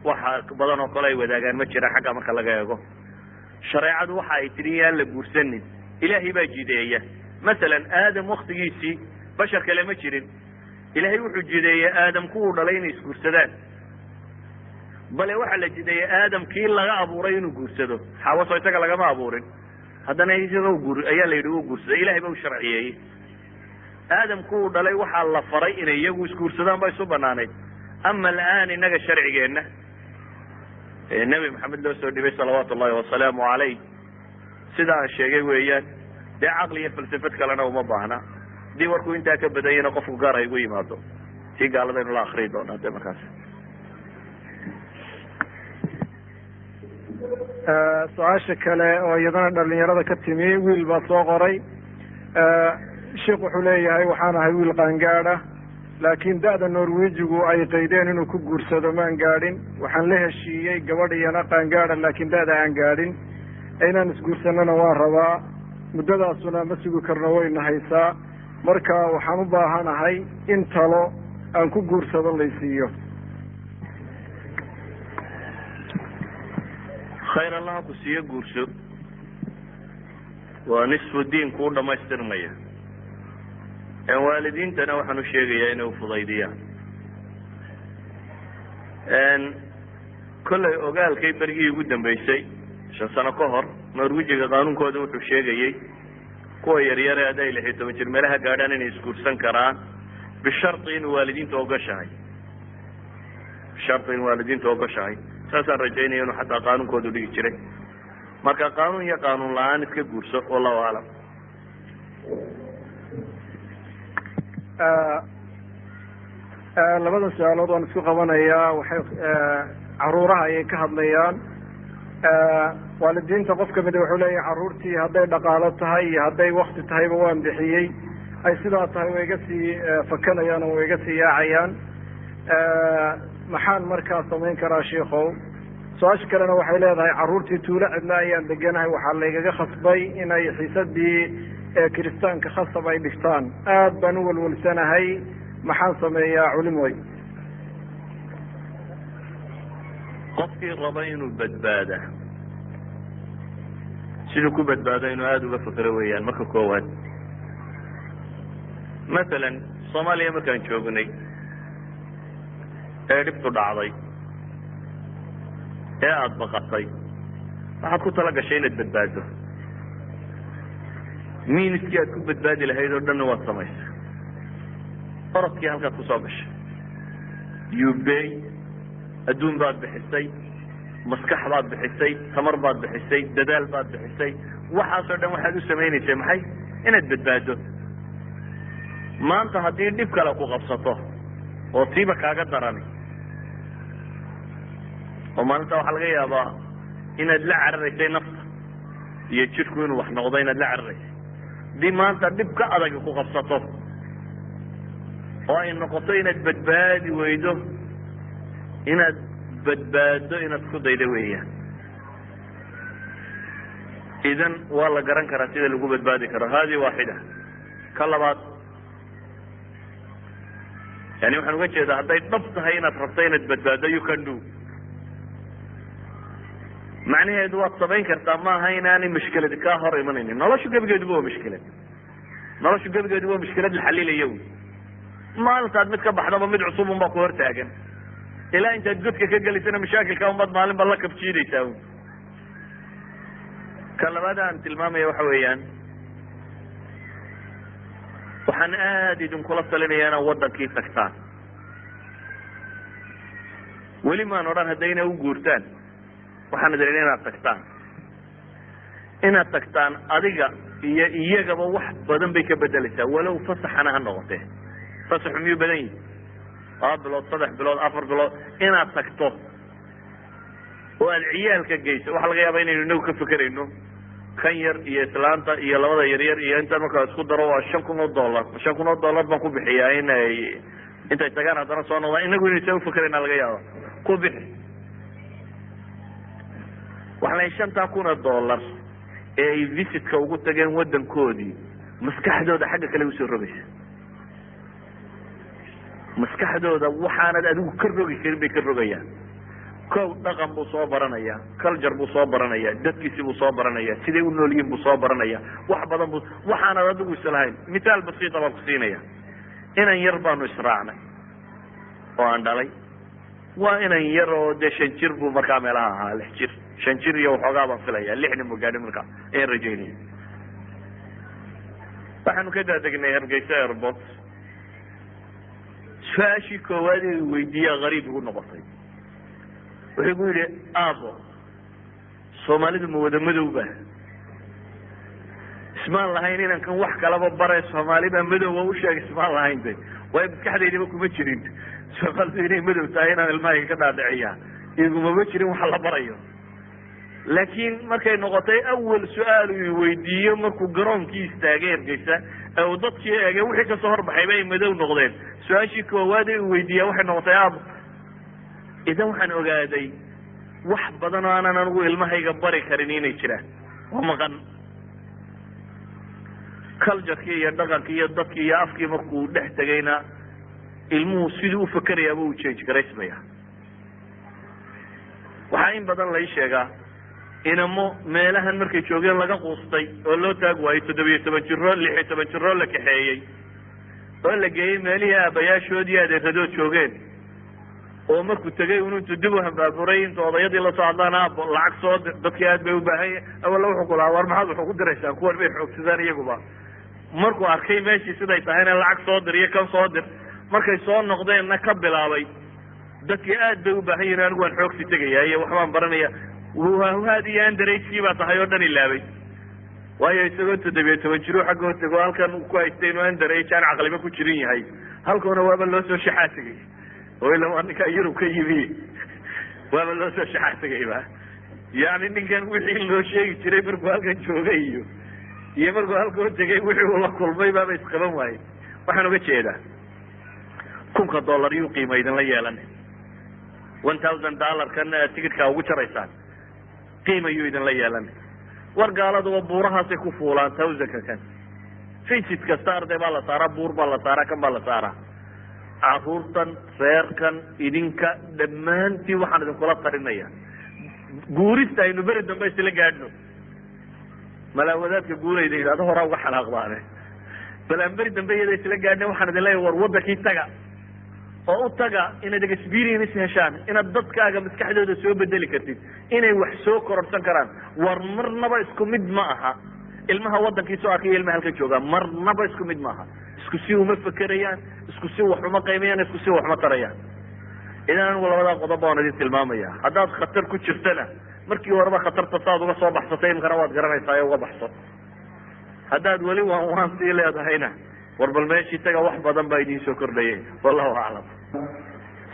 waxa badan oo kale ay wadaagaan ma jira. Xagga marka laga eego shareecadu waxa ay tidhi yaan la guursanin, Ilaahay baa jideeya. Masalan Aadam waktigiisii bashar kale ma jirin, Ilaahay wuxuu jideeyey Aadam kuwuu dhalay inay isguursadaan. Bale waxaa la jideeyey Aadam kii laga abuuray inuu guursado. Xaawaso isaga lagama abuurin, haddana isagoo guur ayaa la yidhi uu guursaday. Ilahay ba u sharciyeeyey. Aadam kuwuu dhalay waxaa la faray inay iyagu isguursadaan, ba isu banaanayd. Ama al'aan innaga sharcigeenna ee Nebi Maxamed loo soo dhibay salawaatu ullahi wasalaamu calayh, sida aan sheegay weeyaan. Dee caqli iyo falsafad kalena uma baahna. Haddii warku intaa ka badanyana, qofku gaar ay igu yimaado, tii gaaladaynu la akriyi doonaa de markaas. Su-aasha kale oo iyadana dhalinyarada ka timi, wiil baa soo qoray. Sheikh, wuxuu leeyahay, waxaan ahay wiil qaangaada, laakiin da'da Norwejigu ay qaydeen inuu ku guursado maan gaadhin. Waxaan la heshiiyey gabadh iyana qaangaada, laakiin da'da aan gaadhin. Inaan isguursanana waan rabaa, muddadaasuna ma sugi karno, wayna haysaa. Marka waxaan u baahanahay in talo aan ku guursado laysiiyo. Khayr Allaha ku siiyo, guurso, waa nisfu diin kuu dhamaystirmaya. Waalidiintana waxaan u sheegayaa inay ufudaydiyaan. Kollay ogaalkay berigii ugu dambeysay, 5 sano ka hor, Norwijiga qaanuunkooda wuxuu sheegayey kuwa yaryare hadday 16 jir meelaha gaadhaan inay isguursan karaan, bisharti inuu waalidiinta ogoshahay, bisharti in waalidiinta ogoshahay. Saasaan rajaynaya inuu xataa qaanuunkoodu dhigi jiray. Marka qaanuun iyo qaanuun la-aan iska guurso, wallahu aclam. Labadan su-aalood waan isku qabanayaa. Waxay caruuraha ayay ka hadlayaan. Waalidiinta qof kamida wuxuu leeyahay, carruurtii hadday dhaqaalo tahay iyo hadday wakti tahayba waan bixiyey, ay sidaa tahay way iga sii fakanayaan oo way iga sii yaacayaan. Maxaan markaa samayn karaa, sheikow? Su-aasha kalena waxay leedahay, carruurtii tuulo cidla ayaan deganahay, waxaa laygaga khasbay inay xiisadii kiristaanka khasab ay dhigtaan. Aad baan u welwelsanahay, maxaan sameeyaa, culimoy? Qofkii raba inuu badbaada, siduu ku badbaado inuu aada uga fekero weeyaan. Marka koowaad, masalan Soomaaliya markaan joognay ee dhibtu dhacday ee aada baqatay, waxaad ku tala gashay inaad badbaado. Miiniskii aad ku badbaadi lahayd oo dhanna waad samaysa. Orodkii halkaad kusoo gashay, ubey, adduun baad bixisay, maskax baad bixisay, tamar baad bixisay, dadaal baad bixisay. Waxaasoo dhan waxaad u samaynaysay maxay? Inaad badbaado. Maanta haddii dhib kale ku qabsato oo tiiba kaaga darani, oo maalinta waxaa laga yaabaa inaad la cararaysay nafta iyo jidhku inuu wax noqdo inaad la cararaysay, haddii maanta dhib ka adag ku qabsato oo ay noqoto inaad badbaadi weydo, inaad badbaado inaad ku daydo weeyaan. Idan waa la garan karaa sida lagu badbaadi karo. Hadi waaxida. Ka labaad, yani waxaan uga jeedaa, hadday dhab tahay inaad rabto inaad badbaado, you can do. Macnaheedu waad samayn kartaa maaha inaanay mushkilad kaa hor imanaynin. Noloshu gebigeeduba waa mushkilad, noloshu gebigeedu waa mushkilad la xalilayo. Maalintaad mid ka baxdaba mid cusub un baa ku hor taagan, ilaa intaad godka ka gelisana mashaakilka unbaad maalin ba la kabjiidaysaa un. Ka labaad aan tilmaamaya waxa weeyaan, waxaan aada idinkula talinaya inaad waddankii tagtaan. Weli maan odhan haddayna u guurtaan, waxaan idin inaad tagtaan. Inaad tagtaan adiga iyo iyagaba wax badan bay ka bedelaysaa, walow fasaxana ha noqotee. Fasaxu miyuu badan yihi? 2 bilood, 3 bilood, 4 bilood inaad tagto oo aad ciyaalka geyso. Waxaa laga yaaba inaynu inagu ka fekerayno kan yar iyo islaanta iyo labada yaryar iyo intaan markaa isku daro waa $5,000. $5,000 baan ku bixiyaa inay intay tagaan haddana soo noqdaan. Inagu inaynu saa ufakerayna laga yaaba. Ku bixi waxaa la $5,000 ee ay visitka ugu tageen waddankoodii, maskaxdooda xagga kale usoo rogaysa. Maskaxdooda waxaanad adigu ka rogi karin bay ka rogayaan. Kow, dhaqan buu soo baranaya, culture buu soo baranaya, dadkiisi buu soo baranaya, siday u nool yihiin buu soo baranaya, wax badan buu waxaanad adigu islahayn. Mithaal basiita baan ku siinaya. Inan yar baanu israacnay oo aan dhalay. Waa inan yar oo dee 5 jir buu markaa meelaha ahaa, 6 jir, 5 jir iyo waxoogaa baan filaya, lixna mu gaadhin markaa ayaan rajaynaya. Waxaanu ka daadegnay Hargeysa airport. Su-aashii koowaad ee weydiiyaa gariib igu noqotay. Wuxuu ku yidhi, "Aabo, Soomaalidu ma wada madowba?" Ismaan lahayn inankan wax kalaba bare, Soomaali baa madowga u sheeg, ismaan lahayn de, waayo maskaxdaydaba kuma jirin Soomaalidu inay madow tahay inaan ilmahayga ka dhaadhiciya, igumama jirin waxa la barayo. Laakiin markay noqotay awal su-aal uu weydiiyo markuu garoonkii istaagay Hargeysa ee uu dadkii eegay, wixii kasoo horbaxayba ay madow noqdeen, su-aashii koowaad ee uu weydiiya waxay noqotay, "Aabo." Idan waxaan ogaaday wax badan oo aanan anigu ilmahayga bari karin inay jiraan oo maqan. Culturekii iyo dhaqankii iyo dadkii iyo afkii markuu dhex tegayna, ilmuhu siduu ufekerayaaba uu change garaysmaya. Waxaa in badan lai sheegaa inamo meelahan markay joogeen laga quustay oo loo taag waayey, 17 jiro, 16 jiroo, la kaxeeyey oo la geeyey meelihii aabayaashoodii adeeradood joogeen, oo markuu tegay un intuu dib u hambaaburay, intu odayadii lasoo hadlaan, "Aabo, lacag soo dir, dadkii aad bay ubaahan yahi." Awalla wuxuu ku lahaa, "War maxaad wax ugu diraysaan kuwan? Bay xoogsadaan iyaguba." Markuu arkay meeshii siday tahayna, lacag soo dir iyo kan soo dir. Markay soo noqdeenna ka bilaabay, "Dadkii aad bay u baahan yihin, anigu waan xoogsi tegaya iyo waxbaan baranaya." Huhaad iyo underagekii baa tahay oo dhan ilaabay, waayo isagoo 17 jiro xagga tego halkan ku haystay inuu underage aan caqliba ku jirin yahay, halkoona waaba loo soo shaxaa tegay, oo ila waa ninkaa Yurub ka yimi, waaba loo soo shaxaa tegayba. Yani ninkan wixii loo sheegi jiray markuu halkan joogay iyo markuu halkoo tegay wixii uu la kulmay baaba isqaban waayey. Waxaan uga jeedaa, $1000 yuu qiimo idinla yeelan. $1000 kan ticketka ugu jaraysaan qiima yuu idinla yeelan. War gaaladuba buurahaasay ku fuulaan thousandka kan. Visit kasta arday baa la saaraa, buur baa la saaraa, kan baa la saaraa. Caruurtan, reerkan, idinka dhammaantiin waxaan idinkula talinaya guurista aynu beri dambe isla gaadhno. Malaawadaadka guurayda yidhahdo horaa uga xanaaqdaane, bal aan beri dambe iyada isla gaadhna. Waxaan idin leeyahay, war waddankii taga oo u taga inaad experience heshaan, inaad dadkaaga maskaxdooda soo bedeli kartid, inay wax soo kororsan karaan. War marnaba isku mid ma aha ilmaha waddankii soo arkay iyo ilmaha halkan joogaa, marnaba isku mid maaha. Isku si uma fekerayaan, isku si wax uma qiimayaan, isku si wax uma tarayaan. Idan anigu labadaa qodob baan idin tilmaamaya. Haddaad khatar ku jirtana, markii horeba khatarta saad uga soo baxsatay imkana waad garanaysaa ee uga baxso. Haddaad weli waan waan sii leedahayna, war bal meeshii taga, wax badan baa idiin soo kordhayay. Wallahu aclam.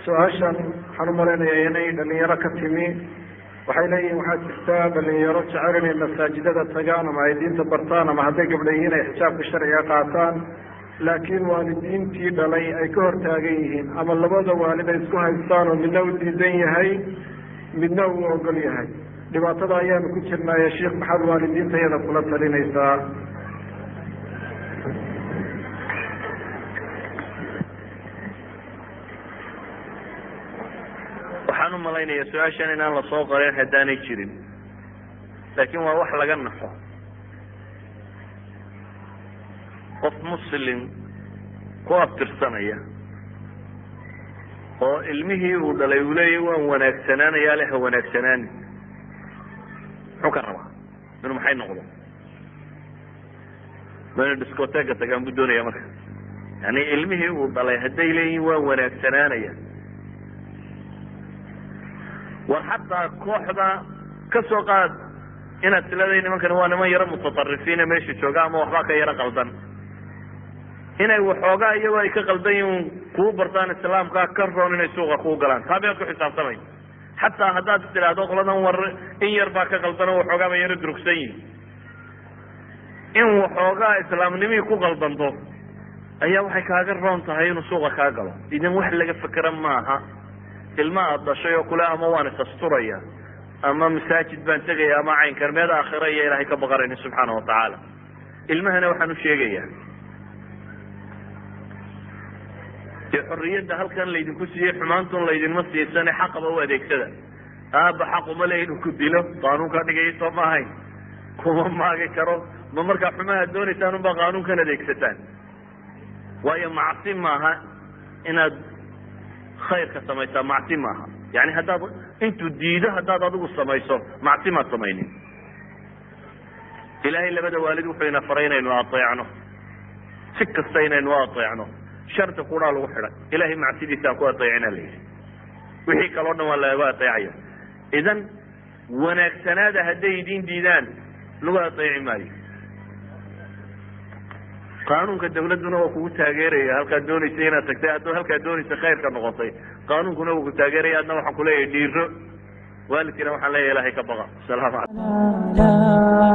Su-aashan waxaan umalaynayaa inay dhalinyaro ka timi. Waxay leeyihin, waxaa jirta dhalinyaro jecel inay masaajidada tagaan ama ay diinta bartaan, ama hadday gabdha yihiin ay xijaabka sharciga qaataan, laakiin waalidiintii dhalay ay ka hortaagan yihiin, ama labada waalid ay isku haystaan oo midna u diidan yahay, midna uu ogol yahay. Dhibaatada ayaanu ku jirnaaye, sheikh, maxaad waalidiinta iyada kula talinaysaa? Waxaan u malaynayaa su-aashan inaan lasoo qorin haddaanay jirin, laakiin waa wax laga naxo. Qof Muslim ku abtirsanaya oo ilmihii uu dhalay uu leeyahy "Waan wanaagsanaanaya," le "Ha wanaagsanaani," muxuu ka rabaa? Inuu maxay noqdo? Ma inu discoteca tagaan buu doonaya? Marka yani ilmihii uu dhalay hadday leeyihin "Waan wanaagsanaanaya," war xataa kooxda ka soo qaad inaad tileedahay nimankani waa niman yaro mutaطarifiina meesha jooga ama waxbaa ka yaro qaldan, inay waxoogaa iyagoo ay ka qaldan yihiin kuu bartaan Islaamka ka roon inay suuqa kuu galaan, taa miyaad ku xisaabtamay? Xataa haddaad tidhaahdo qoladan war in yar baa ka qaldan oo waxoogaa bay yaro durugsan yihin, in waxoogaa islaamnimihii ku qaldanto ayaa waxay kaaga roon tahay inuu suuqa kaa galo. Idan wax laga fekera maaha ilma aad dhashay oo kule ama waan isasturaya ama masaajid baan tegaya ama caynkan. Meed aakhira iyo Ilaahay ka baqarayni subxaana watacaala? Ilmahana waxaan u sheegayaa, dee xorriyadda halkan laydinku siiyey xumaantun laydinma siisane, xaqaba u adeegsada. Aaba xaquma le inuu ku dilo, qaanuunkaa dhigaya soo ma ahayn? Kuma maagi karo. Ma markaa xumaha doonaysaan unbaa qaanuunkan adeegsataan? Waayo macsi maaha inaad khayrka samaysaa, macsi maaha. Yani haddaad intuu diido haddaad adigu samayso, macsi maad samaynin. Ilaahay labada waalid wuxuu ina faray inaynu ateecno, si kasta inaynu ateecno. Shardi quraa lagu xidhay: Ilahay macsidiisa ku ateecina la yidhi. Wixii kaloo dhan waa lagu ateecaya. Idan wanaagsanaada hadday idin diidaan, lagu ateeci maayo. Qaanuunka dawladduna waa kugu taageeraya halkaad doonaysa inaad tagtay. Hadduu halkaad doonaysa khayrka noqotay, qaanuunkuna wuu ku taageeraya. Adna waxaan kuleeyahay dhiiro. Waalidkiina waxaan leeyahay, Ilahay ka baqa. Asalaamu calaykum. لا.